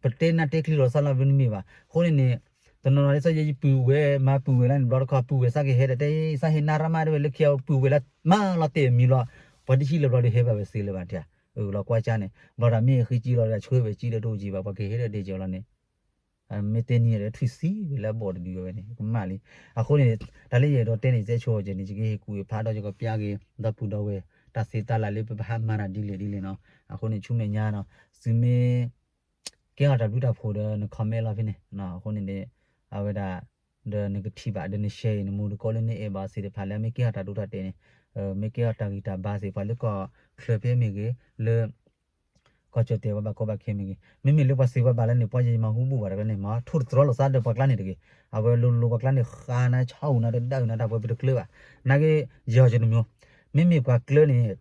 ပတဲနၢ်တဲချံလီၤသးလီၤဝဲတမ့ၢ်ဘၣ် အဃိန့ၣ်န့ၣ် တနီၤနီၤဒ်သိးယဲယပုၢ်ဝဲၢ် မၤပုၢ်ဝဲၢ်လၢန့ၣ် ဘျီတခီပုၢ်ဝဲၢ်စးကဟဲဒီးတဲ စးဟ့ၣ်နါရမါတဲဝဲလၢခံအပုၢ်ဝဲၢ်လၢမၤလီၤတဲာ်အမံၤလီၤ ပှၤတဟံၣ်လၢဘျီဒီးဟဲဘၣ်ဝဲစ့လၢၤဘၣ်တၢ် အၢၣ်လီၤကွၢ်ကၢ်န့ၣ် ဘျီတၢ်မ့ၢ်ဃ့ကံလီၤဒီး ဆှၢဝဲကံဒီးတအိၣ်ကံဘၣ် ပှၤကဟဲဒီးဒဲကၠီလီၤန့ၣ် မ့ၢ်တဲနံၤဒီးထွံၣ်ဆံးဝဲလၢအဘီၣ်တဒုဝဲန့ၣ် ကမၣ်လံ အဃိန့ၣ် တၢ်လၢယအဲၣ်ဒိးတဲန့ၣ် ယတဲဆိကဲန့ၣ် ယကဟ့ၣ်ကူၣ်ဟ့ၣ်ဖးဒီးယကပျၢ်က့ၤ ဒီပုၢ်ဒီဝဲၢ် တၢ်သ့တၢ်လၢ်လၢပပဟးမၤတၢ်ဒ်လဲၣ်ဒ်လဲၣ်နီၤ အဃိန့ၣ် ဆူမဲာ်ညါနီၤ သုမ့ၢ် ကဲထီၣ်တၢ်ဘျုးတၢ်ဖှိၣ်ဒီးန comment လီၤဖဲန့ၣ် အဃိန့ၣ်န့ၣ် အဝဲဒၣ် ဒီးနကထံၣ်ဘၣ်ဒီးန share နမူတကိးလၢနအဲၣ်ဘၣ်သ့ၣ်တဖၣ်လၢအမ့ၢ်ကဲထီၣ်တၢ်ဒိတၢ်တဲာ်န့ၣ် မ့ၢ်ကဲထီၣ်တၢ်ဂံၢ်တၢ်ဘါသ့ၣ်တဖၣ်လၢကီၢ်ချၢ ဖဲမ့ၢ်ဂ့ၤ လၢ ကီၢ်ကၠီၣ်တဲာ်ပှၤဘၣ်ကီဘၣ်ခဲမ့ၢ်ဂ့ၤ မ့မ့ၢ်လၢပှၤစံးပှၤဘၣ်လၢန့ၣ် ပှၤယမၤဟူဘူၣ်ဘၣ်တကျါန့ၣ် မ့ၢ်ထိၣ်တတြီလိာ်သးဒီးပှၤကျါန့ၣ်တဂ့ၤ အဝဲလိၤလိၤပှၤကျါန့ၣ် ဃါနၤ ဆီၣ်အူနၤ တဒၣ်အူနၤတၢ်ပှဲၤပတကျၢၤဘၣ် နာ်က့ ယဲၤအီၤကနမီၤ မ့မ့ၢ်ပှၤကျၢၤန့ၣ်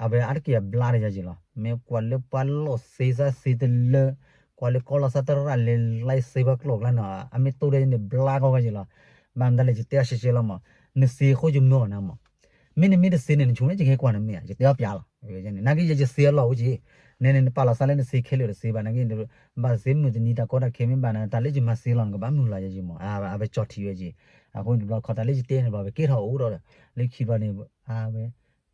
အဝဲအါတက့ၢ်အဘျါဒီးယၤယံၤလီၤ မ့ၢ်ကွၢ်လၢပှၤလီၢ်သ့သးသ့တလၢ ကွၢ်လၢကီၢ်လီၤသးတရၣ်လဲၤလၢသ့ပှၤကျိာ်ကျါန့ၣ် အမ့ၢ်တိၢ်ဒီးယၤန့ၣ် ဘျါကီကယံၤလီၤ ဘၣ်မတၤလဲၣ် ယတဲအီၤရှဲရှဲလီၤမး နသ့အဃိယမၢအီၤနၤမး မ့ၢ်နမ့ၢ်တသ့န့ၣ် နဆိကမိၣ်ကဟဲကွၢ်နမ့ၢ်ဧါ ယတဲအီၤပျးလီၤ နက့ယယသ့အလီၢ်အိၣ်က့ၤ နဲန့ၣ် နပာ်လီၤသးလၢနသ့ခဲလၢာ်တသ့ဘၣ် နာ်က့ ဘၣ်သ့မုၢ်တနံၤတၢ်ကီတၢ်ခဲမ့ၢ်ဘၣ်နၤ တၢ်လၢယမၤသ့လီၤ နကဘၣ်မုာ်လီၤယံၤမး အဝဲကၠီၣ်ထံးဝဲက့ၤ အဃိန့ၣ်တဘျီခီ တၢ်လၢယတဲန့ၣ်ဘၣ် ပကဲထီၣ်အိၣ်ဒီး လၢခံဘျီန့ၣ် အဝဲ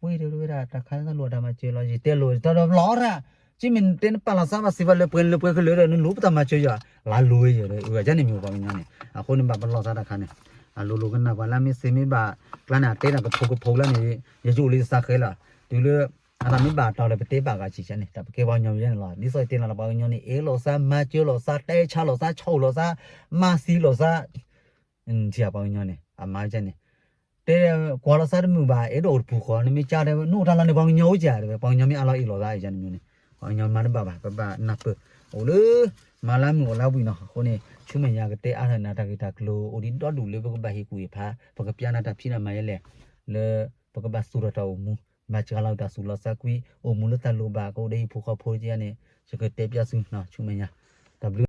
ပှ့ၤဒီးဝဲဒၣ် တၢ်ခါသးလိာ်တၢ်မၤစၢၤလီၤ ယတဲလိာ်တၢ်ဒီးလီၤရၣ် ကမ့ၢ်တဲနပာ်လီၤသးဘၣ်သ့ဘၣ်လၢပှဲၤလၢပှဲၤကလၢာ်ဒီး နလိၣ်ပတၢ်မၤစၢၤယၤ လါလိၤဝဲယၤဒီး အဝဲန့ၣ်မ့ၢ်ပှၤကညီန့ၣ် အဃိန့ၣ်ဘၣ်ပလီၢ်သးတၢ်ခါန့ၣ် အလိၤလိၤကနၣ်ပှၤလၢမ့ၢ်သ့မ့ၢ်ဘၣ် ကျါန့ၣ် အတဲတၢ်ကဖိကဖိလၢန့ၣ် ယယိၣ်လံသးဃဲလီၤ တုၤလၢ အတၢ်မ့ၢ်ဘၣ်တီၤဒီး ပတဲဘၣ်ဂၤစံးန့ၣ် တၢ်ပကဲပှၤကညီယဲန့ၣ်လီၤ ဒ်သိးယတဲနၤလီၤ ပှၤကညီန့ၣ် အဲၣ်လိာ်သး မၤစၢၤလိာ်သး တဲဆါလိာ်သး ဆီၣ်လိာ်သး မၤသံလိာ်သး ထံၣ်ပှၤကညီန့ၣ် အမၤန့ၣ် တဲကွၢ်လိာ်သးတမုာ်ဘၣ် အဲၣ်ဒိးအိၣ်တပူၤဃီ နမ့ၢ်ကါတဲဝဲ နအိၣ်တၢ်လီၤန့ၣ် ပှၤကညီအိၣ်ကဲတဲဝဲ ပှၤကညီမ့ၢ်အါလီၤအ့ၣ်လိာ်သးအံၤန့ၣ်မ့ၢ်န့ၣ် ပှၤကညီမၤတဘၣ်ဘၣ် ပဘၣ်နၢ်ပၢၢ် အိၣ်လၢ မၤလၢမုာ်အိၣ်လၢဝံၤနီၤ အဃိန့ၣ် ဆူမဲာ်ညါကတဲအါထီၣ်နၤတၢ်ဂ့ၢ်တၢ်ကျိၤ အိၣ်ဒံးဒီဒူၣ်လၢပကဘၣ်ဟ့ၣ်ကူၣ်ဟ့ၣ်ဖး ပကပျၢ်နၤတၢ်ဖံးနၤမၤယဲလဲၣ် လၢ ပကဘၣ်သူၣ်ထီၣ်တၢ်အိၣ်မူ မၤစှၤလီၤတၢ်သူၣ်လီၤသးကွံ အိၣ်မူလၢတၢ်လိၣ်ဘၣ် ကအိၣ်ဒီးဟံၣ်ဖိဃီဖိကဲန့ၣ် ယကတဲပျၢ်သုနီၤ ဆူမဲာ်ညါ တၢ်ဘျုး